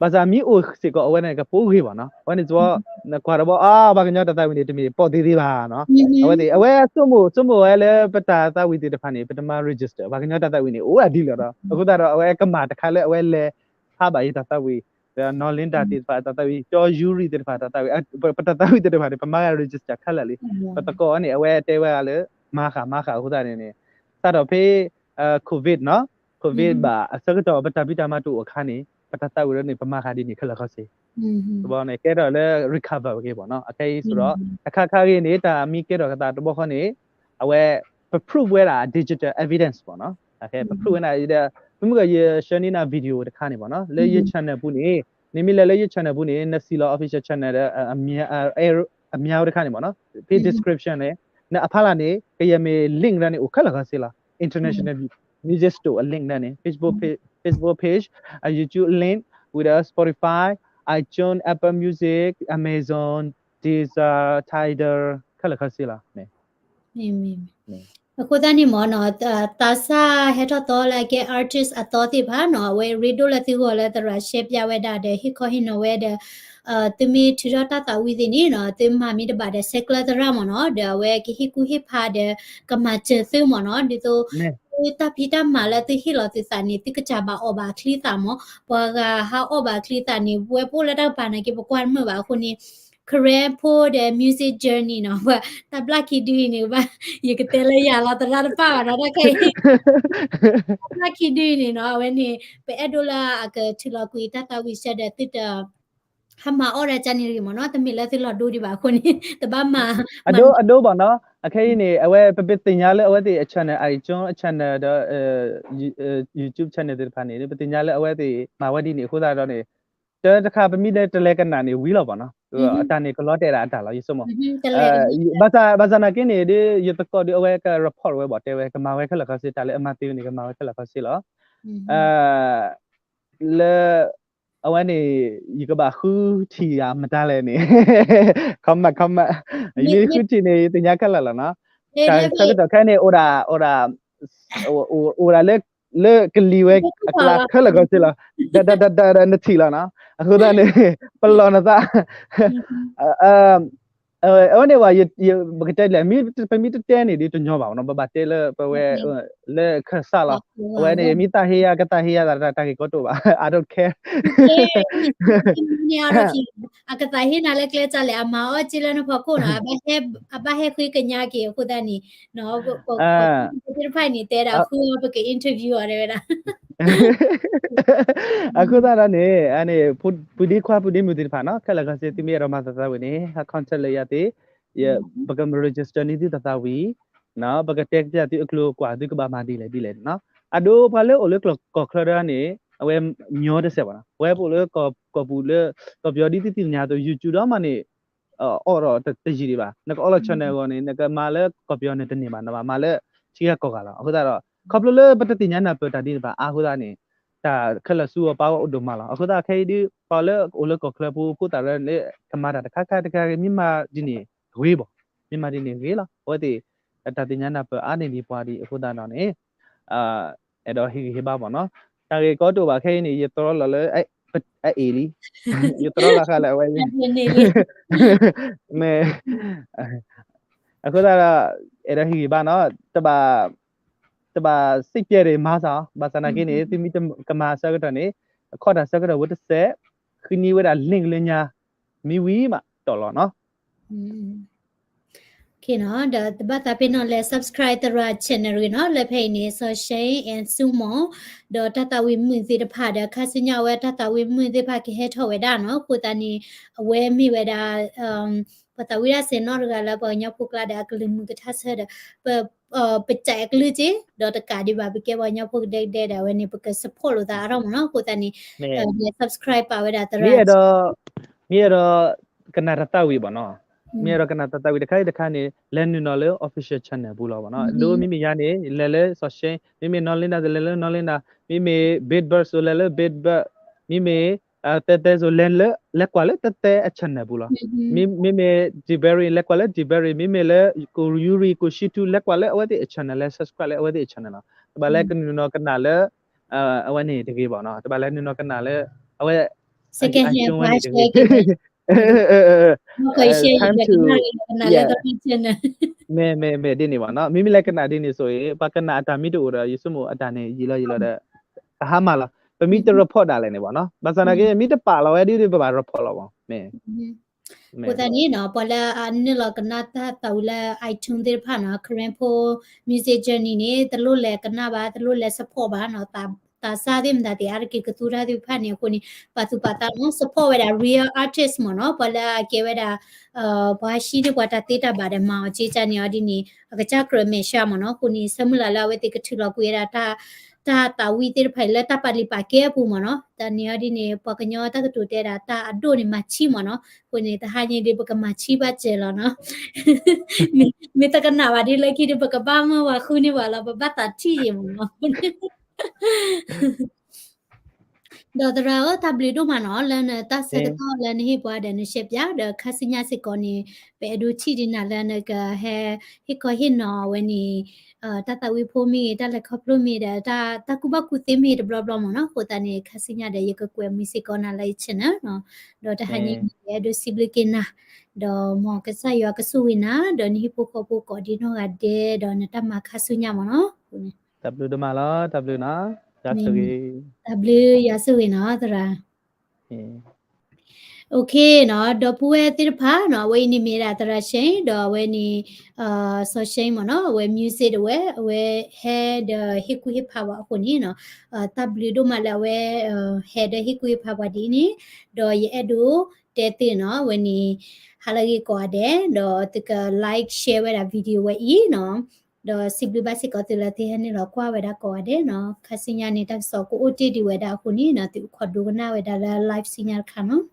ဘၣ်ဆၣ်မ့ၢ်အိၣ်စ့ၢ်ကီးအဝဲန့ၣ် ကပိာ်ဂ့ၤဘၣ်နီၤ. အဝဲန့ၣ်တဘျီ နကွၢ်တဘျီ အါ ပှၤကညီတၢ်သးဝံၣ်န့ၣ် တမ့ၢ်ပိာ်သ့သ့ဘၣ်နီၤ. အဝဲသ့ၣ် အဝဲဆိကမိၣ် ဆိကမိၣ်ဝဲလၢပတၢ်သးဝံၣ်သ့ၣ်တဖၣ်န့ၣ် ပတမၤ register ပှၤကညီတၢ်သးဝံၣ်န့ၣ် အိၣ်ဒၣ်ဒ်လီၤဒီး အဃိသတးဒီး အဝဲကမၣ်တခါလၢအဝဲလဲၤဖးဘၣ်ယတၢ်သးဝံၣ် ဒီး နီၢ်လ့တၢ်သ့ၣ်တဖၣ်တၢ်သးဝံၣ် ကၠီယူရံၤသ့ၣ်တဖၣ်တၢ်သးဝံၣ် ပတၢ်သးဝံၣ်သ့ၣ်တဖၣ်န့ၣ် ပမၤဂ့ၤ register ခဲလၢာ်လံ. ပသကိးန့ၣ် အဝဲတဲဝဲဒၣ်လၢ မၤဃာ်မၤဃာ်အဃိသတးန့ၣ်န့ၣ် စးထီၣ်ဖဲ COVID နီၤ COVID ဘၣ်အဆၢကတီၢ် ပတၢ်ဖံးတၢ်မၤတအိၣ်အခါန့ၣ် ပတၢ်သးဝံၣ်ဒ်န့ၣ် ပမၤဃာ်ဒ်န့ၣ်ခဲလၢာ်ခဲဆ့ တဘျီန့ၣ် ကဲထီၣ်လၢ recover ဝဲက့ၤဘၣ်နီၤ. အခဲအံၤဆိုဒီး တခါခါဂ့ၤန့ၣ် တၢ်မ့ၢ်ကဲထီၣ်ကသးတဘျီဃီန့ၣ် အဝဲ ပ prove ဝဲဒၣ် digital evidence ဘၣ်နီၤ. ပ prove ဝဲဒၣ် မ့ၢ်ကယ share န့ၢ်နၤ video တခါန့ၣ်ဘၣ်နီၤ လၢယ channel ပူၤန့ၣ် နမ့ၢ်လဲၤလၢယ channel ပူၤန့ၣ် နစံၣ်လီၤ official channel ဒီး အမံၤတခါန့ၣ်ဘၣ်နီၤ ဖဲ description န့ၣ် နအဖီလာ်န့ၣ် ကယဲၢ်မ့ၢ် link ဒၣ်န့ၣ် အိၣ်ခဲလၢာ်ခဲဆ့လီၤ. International Music Store အ link ဒၣ်န့ၣ် Facebook page, Facebook page, a YouTube link with a Spotify, iTunes, Apple Music, Amazon, Deezer, Tidal ခဲလၢာ်ခဲဆ့လီၤ. အဃိသတးန့ၣ်မ့ၢ်နီၤ သးစၢ်ဟဲထီၣ်သီလၢအကဲ artist အသီသ့ၣ်တဖၣ်နီၤ အဝဲရ့ဒိၣ်လၢသုဂီၢ်လၢသရၣ်ရှဲပၠးဝဲဒၣ်ဒီး ဟ့ၣ်ခီဟ့ၣ်နီၤဝဲဒီး သုမ့ၢ်ထုးထီၣ်တၢ်သးဝံၣ်သ့ၣ်န့ၣ်နီၤ သုမၤမ့ၢ်တဘၣ်ဒီး ဆဲးကျၢသရၣ်မ့ၢ်နီၤ ဒီးအဝဲကဟ့ၣ်ကူၣ်ဟ့ၣ်ဖးဒီး ကမၤစၢၤသုမ့ၢ်နီၤ ဒ်သိး သုတၢ်ဖံးတၢ်မၤလၢသုဟ့ၣ်လီၤသုသးန့ၣ် သုကစၢ်ဘၣ်အီၣ်ဘၣ်အချံသၣ်မ့ၢ် ပှၤဂၤဟးအီၣ်ဘၣ်အချံသၣ်န့ၣ် ဝဲပအိၣ်လၢတၢ်ကပၤနာ်က့ ပကွၢ်တမုာ်ဘၣ်အဃိန့ၣ် career ဖိဒီး music journey နီၤ ပှၤတၢ်ဘျၣ်ခံဒုအံၤန့ၣ် ဘၣ် ယကတဲလၢယၤလီၤသရၣ်တဖၣ်ဘၣ်နီၤ တၢ်ခဲအံၤ တၢ်ဘျၣ်ခံဒုအံၤန့ၣ်နီၤ အဝဲန့ၣ် ပအဲၣ်ဒိးလၢအကထုးလီၤကွံာ်တၢ်သးဝံၣ်ဆၢဒီးသုတ ဟးမၤအီၣ်ဒၣ်ကန့ၣ်တဂ့ၤမ့ၢ်နီၤ, တမ့ၢ်လၢသုလီၤဒိဒံးဘၣ်အဃိန့ၣ် တဘၣ်မၤ အဒိ အဒိဘၣ်နီၤ, အခဲအံၤန့ၣ် အဝဲပသ့ၣ်ညါလၢအဝဲသ့ၣ်အ channel, iTunes channel ဒီး YouTube channel သ့ၣ်တဖၣ်န့ၣ် ပသ့ၣ်ညါလၢအဝဲသ့ၣ်မၤဝဲဒ်န့ၣ်အဃိသတးဒီးန့ၣ် တၢ်တခါပမ့ၢ်တဲတလဲၤကနၣ်န့ၣ်ဝံၤလီၤဘၣ်နီၤ, အတၢ်န့ၣ်ကလီတဲာ်ဒၣ်အတၢ်လီၤ ယဆိကမိၣ် ဘၣ်ဆၣ်နာ်က့န့ၣ် ဒ်ယသကိးဒ်အဝဲက report ဝဲဘၣ်တဲဝဲ ကမၤဝဲခဲလၢာ်ခဲဆ့ တၢ်လၢအမၤသ့န့ၣ် ကမၤဝဲခဲလၢာ်ခဲဆ့လီၤ. လၢ အဝဲန့ၣ် ယကဘၣ်ဃုထံၣ်ဧါမတၤလဲၣ်န့ၣ် comment comment ယမ့ၢ်ဃုထံၣ်န့ၣ် ယသ့ၣ်ညါခဲလၢာ်လီၤနီၤ, တၢ်ဆၢကတီၢ်ခဲအံၤန့ၣ် အိၣ်ဒၣ် အိၣ်ဒၣ် အိၣ်ဒၣ်လၢ လၢကလံၤဝဲအကျါခဲလၢာ်ခဲဆ့လီၤ, ဒီး ဒီး ဒီး ဒီးနထံၣ်လီၤနီၤ, အဃိသတးန့ၣ် ပလီၢ်နသး အဝဲန့ၣ်ဘၣ် ပကတဲလဲၣ် ပမ့ၢ်တတဲန့ၣ်ဒ်တညီဘၣ်နီၤ, ပဘၣ်တဲလၢပဝဲ လၢခၢၣ်စးလီၤ, အဝဲန့ၣ် မ့ၢ်သးဟ့ယၤကသးဟ့ယၤသး တၢ်ဂ့ၢ်ကီတအိၣ်ဘၣ် I don't care အကသးဟ့နၤလၢကျဲတၢ်လဲၣ် အမၤအီၣ်က့လၢနဖီခိၣ်နီၤ, အဘၣ်ဟဲဃ့ကညးက့ၤအဃိသတးန့ၣ် သ့ၣ်တဖၣ်န့ၣ် တဲဒၣ်ဃုအီၤပက interview အီၤတဲဝဲဒၣ် အဃိသတးဒီးန့ၣ် အန့ၣ် ပူၤဒ့ခွါပူၤဒ့မုၣ်သ့ၣ်တဖၣ်နီၤ ခဲလၢာ်ခဲဆ့ သုမ့ၢ်အဲၣ်ဒိးမၤသးသးဝံၤန့ၣ် ဟး contact လၢယၤသ့, ပက register န့ၢ်သုသးသးဝံၤ, ပကတဲပျးသုအကျိၤအကွာ် သုကဘၣ်မၤဒ်လဲၣ်ဒ်လဲၣ်န့ၣ်နီၤ, အဒိပှၤလၢအိၣ်လၢကီၢ်ချၢတဂၤန့ၣ် အဝဲညီတစဲးဘၣ်နီၤ, ပဝဲပအိၣ်လၢကီၢ်ပူၤလၢ ကီၢ်ပယီၤဒ်သုသ့ၣ်ညါအသိး YouTube ဒီးမးန့ၣ် အီၣ်ဒီးတယံာ်ဒံးဘၣ်, နကအီၣ်လၢ channel အဂီၢ်န့ၣ် နကမၤလၢကီၢ်ပယီၤန့ၣ်တန့ၢ်ဘၣ်, နဘၣ်မၤလၢထံဂၤကီၢ်ဂၤလီၤ. အဃိသတးဒီး ခီဖျိလၢပတသ့ၣ်ညါနၢ်ပၢၢ်တၢ်ဒ်န့ၣ်ဘၣ်အါအဃိသတးန့ၣ် တၢ်ခဲလၢာ်ဆူအပာ်အီၤအိၣ်ဒိၣ်မးလီၤ. အဃိသတးခဲအံၤဒ် ပှၤလၢအိၣ်လၢကီၢ်ချၢဖိ ဖိသၣ်ရၢန့ၣ် ကမၤတၢ်တခါခါတခါဂ့ၤ မ့ၢ်မၤဒ်န့ၣ်ဂ့ၤဘၣ်, မ့ၢ်မၤဒ်န့ၣ်ဂ့ၤလီၤ. အဝဲသ့ၣ် တၢ်သ့ၣ်ညါနၢ်ပၢၢ်အါန့ၢ်ဒံးပှၤဒံးအဃိသတးဒီးန့ၣ် အဲၣ်ဒိးဟ့ၣ်ဂံၢ်ဟ့ၣ်ဘါဘၣ်နီၤ, တၢ်ဂ့ၢ်ကီတအိၣ်ဘၣ်ခဲအံၤန့ၣ် ယတြီလီၤလၢ အအ့ၣ်လံ, ယတြီလီၤဃာ်လၢအဝဲ မ့ၢ် အဃိသတးဒီး အဲၣ်ဒိးဟ့ၣ်ဂံၢ်ဘါနီၤ, တဘၣ် တဘၣ်စံးပျဲၢ်ဒံးမၤစၢၤ, ဘၣ်ဆၣ်နာ်က့န့ၣ် သုမ့ၢ်ကမၤဆၢကတီၢ်န့ၣ် အခီၣ်တၢ်ဆၢကတီၢ်ဝဲတစဲး, ဃုနံၤဝဲဒၣ်လ့ၣ်ကလၢညါ, မ့ၢ်ဝံၤမးတီၢ်လီၤနီၤ. ဒီးတဘၣ်သးပ့ၤနီၣ်လဲၤ subscribe သရၣ် channel ဂ့ၤနီၤ, လၢဖဲအံၤန့ၣ် စီၤၡ့ and ဆူမီၣ်, ဒီးတၢ်သးဝံၣ်မုာ်သ့ၣ်တဖၣ်ဒီး ခါဆူညါအဝဲတၢ်သးဝံၣ်မုာ်သ့ၣ်တဖၣ်ကဟဲထီၣ်ဝဲဒၣ်နီၤ, အဃိသတးန့ၣ် အဝဲမ့ၢ်ဝဲဒၣ် ပှၤသးဝံၣ်တၢ်စဲးနီတဂၤလၢပှၤကညီဖိကျါဒီး အကလုၢ်မုာ်ကထါဆၢဒီး ပ ပစံးအကလုၢ်က့ၤ ဒီးတကးဒံးဘၣ် ပကဲပှၤကညီဖိကဒဲကဒဲဒီး အဝဲန့ၣ် ပက support လိာ်သးအါထီၣ်မးနီၤ, အဃိသတးန့ၣ် လဲၤ subscribe ပာ်ဝဲဒၣ်သရၣ် မ့ၢ်အဲၣ်ဒိး မ့ၢ်အဲၣ်ဒိးကနၣ်တၢ်သးဝံၣ်ဘၣ်နီၤ, မ့ၢ်အဲၣ်ဒိးကနၣ်တၢ်သးဝံၣ်တခါအံၤတခါန့ၣ် လဲၤနုာ်နီၤလၢ official channel ပူၤလီၤဘၣ်နီၤ, ဒ်မ့မ့ၢ်ယၤန့ၣ် လဲၤလၢစီၤၡ့, မ့မ့ၢ်နီၢ်လ့နၤ လဲၤလၢနီၢ်လ့နၤ, မ့မ့ၢ် Big Bird စိၤ လဲၤလၢ Big Bird, မ့မ့ၢ် တဲတဲစိၤ လဲၤလၢ လဲၤကွၢ်လၢတဲတဲအ channel ပူၤလီၤ. မ့မ့ၢ် Deberi လဲၤကွၢ်လၢ Deberi, မ့မ့ၢ်လၢ ကိၣ်ယူရံၤ ကိၣ်ၡံထူ လဲၤကွၢ်လၢအဝဲသ့ၣ်အ channel, လဲၤ subscribe လၢအဝဲသ့ၣ်အ channel လီၤ. တဘၣ်လဲၤကနုာ်နီၤကနၣ်လၢ အဝဲန့ၣ်တဂ့ၤဘၣ်နီၤ, တဘၣ်လဲၤနုာ်နီၤကနၣ်လၢ အဝဲ iTunes ဝဲန့ၣ်တဂ့ၤ မ့ၢ် မ့ၢ် မ့ၢ်ဒ်န့ၣ်ဘၣ်နီၤ, မ့မ့ၢ်လဲၤကနၣ်ဒ်န့ၣ်စိၤအံၤ ပှၤကနၣ်အတၢ်မ့ၢ်တအိၣ်ဒီး ယဆိကမိၣ်အတၢ်န့ၣ် ယံာ်လီၤယံာ်လီၤဒီး ကဟါမၢ်လီၤ. ပမ့ၢ်တ report ဒၣ်လဲာ်န့ၣ်ဘၣ်နီၤ, ဘၣ်ဆၣ်နာ်က့ မ့ၢ်တပာ်လီၤဝဲဒ်န့ၣ် ပဘၣ် report လီၤဘၣ်, မ့ၢ် အဃိသတးန့ၣ်နီၤ ပှၤလၢအနုာ်လီၤကနၣ်တၢ်သးဝံၣ်လၢ iTunes သ့ၣ်တဖၣ်နီၤ, Karen Post Music Journey န့ၣ် တလိၣ်လဲၤကနၣ်ဘၣ်, တလိၣ်လဲၤ support ဘၣ်နီၤ, သးစၢ်သ့ၣ်မတၤသ့ၣ် အါတက့ၢ်ကသူတၢ်သ့ၣ်တဖၣ်န့ၣ်အဃိန့ၣ် ပာ်သူၣ်ပာ်သးနီၤ, support ဝဲဒၣ် real artist မ့ၢ်နီၤ, ပှၤလၢအကဲဝဲဒၣ် ပှၤဟံးန့ၢ်ပှၤတၢ်သ့တၢ်ဘၣ်ဒီး မၤအီၤက့ကန့ၣ်အီၤဒ်န့ၣ် အကစၢ်ကြၢးမဲာ်ဆှးမ့ၢ်နီၤ, အဃိန့ၣ် ဆၢမုၢ်လၢ်လၢအဝဲသ့ၣ်ကထုးလီၤကွံာ်ဝဲဒၣ် တၢ်သးဝံၣ်သ့ၣ်တဖၣ်အံၤလၢတၢ်ပာ်လုၢ်ပာ်ကဲအပူၤမ့ၢ်နီၤ, တၢ်န့ၣ်အီၤဒ်န့ၣ် ပှၤကညီတၢ်ကတိၤတဲဒၣ် တၢ်အဒိၣ်န့ၣ်မၤဆံးမ့ၢ်နီၤ, အဃိန့ၣ် တဟါညါဒ်ပကမၤဆံးဘၣ်စၢၤလီၤနီၤ, မ့ၢ်တကနၣ်ဘၣ်ဒ်လၢခံဒီး ပကဘၣ်မၢဝဲဃုန့ၢ်ဝဲလီၤ, ပဘၣ်သးထံၣ်ယံာ်မ့ၢ်နီၤ ဒီးသရၣ်ဧၢ တၢ်ဘျုးဒိၣ်မးနီၤ လၢနတၢ်ဆၢကတီၢ်လၢနဟ့ၣ်ပှၤဒီးနရှဲပၠး ဒီးခါဆူညါစ့ၢ်ကီးန့ၣ် ပအဲၣ်ဒိးထံၣ်ဒံးနၤလၢနကဟဲ ဟ့ၣ်ခီဟ့ၣ်နီၤဝဲန့ၣ် တၢ်သးဝံၣ်ဖိမ့ၢ်ဂ့ၤ တၢ်လဲၤခီဖျိမ့ၢ်ဂ့ၤဒီး တၢ်ကူၣ်ဘၣ်ကူၣ်သ့မ့ၢ်ဂ့ၤတဘျီဘျီမ့ၢ်နီၤ, အဃိသတးန့ၣ် ခါဆူညါဒီး ယကကွဲးမုာ်စ့ၢ်ကီးနၤလၢယ channel နီၤ, ဒီးတဟါညါအံၤ ယအဲၣ်ဒိးစံးဘျုးက့ၤနၤ, ဒီးမ်ကစၢ်ယွၤကဆိၣ်ဂ့ၤနၤ ဒီးနဟံၣ်ဖိဃီဖိကိးဒံနီၢ်ဂၤဒဲး ဒီးနတၢ်မၤခါဆူညါမ့ၢ်နီၤ, တၢ်ဘျုးဒိၣ်မးလီၤ, တၢ်ဘျုးနီၤ, တၢ်ဘျုး ယွၤဆိၣ်ဂ့ၤနီၤ သရၣ် OK နီၤ, ဒီပုၢ်ဝဲၢ်သ့ၣ်တဖၣ်နီၤ, အဝဲအံၤန့ၣ်မ့ၢ်ဒၣ်သရၣ် Shane ဒီးအဝဲန့ၣ် စီၤ Shane မ့ၢ်နီၤ, အဝဲ music တဝဲ အဝဲဟဲဒီးဟ့ၣ်ကူၣ်ဟ့ၣ်ဖးဝဲအဃိန့ၣ်နီၤ, တၢ်ဘျုးဒိၣ်မးလၢအဝဲ ဟဲဒီးဟ့ၣ်ကူၣ်ဟ့ၣ်ဖးပှၤဒ်အံၤန့ၣ်, ဒီးယအဲၣ်ဒိး တဲသ့နီၤ ဝဲန့ၣ် ဟါလၢအဂ့ၤကိးဂၤဒဲး ဒီးသုက like share ဝဲဒၣ် video ဝဲအံၤနီၤ ဒီးစံးဘျုးဘၣ်စ့ၢ်ကီးသုလၢသုဟဲနုာ်လီၤကွၢ်ဝဲဒၣ်ကိးဂၤဒဲးနီၤ ခါဆူညါန့ၣ် တၢ်ကစီၣ်ကအိၣ်တ့ၢ်ဒံးဝဲဒၣ်အဃိန့ၣ်နီၤ သုကခိးဒိကနၣ်ဝဲဒၣ်လၢ live ဆူညါတခါနီၤ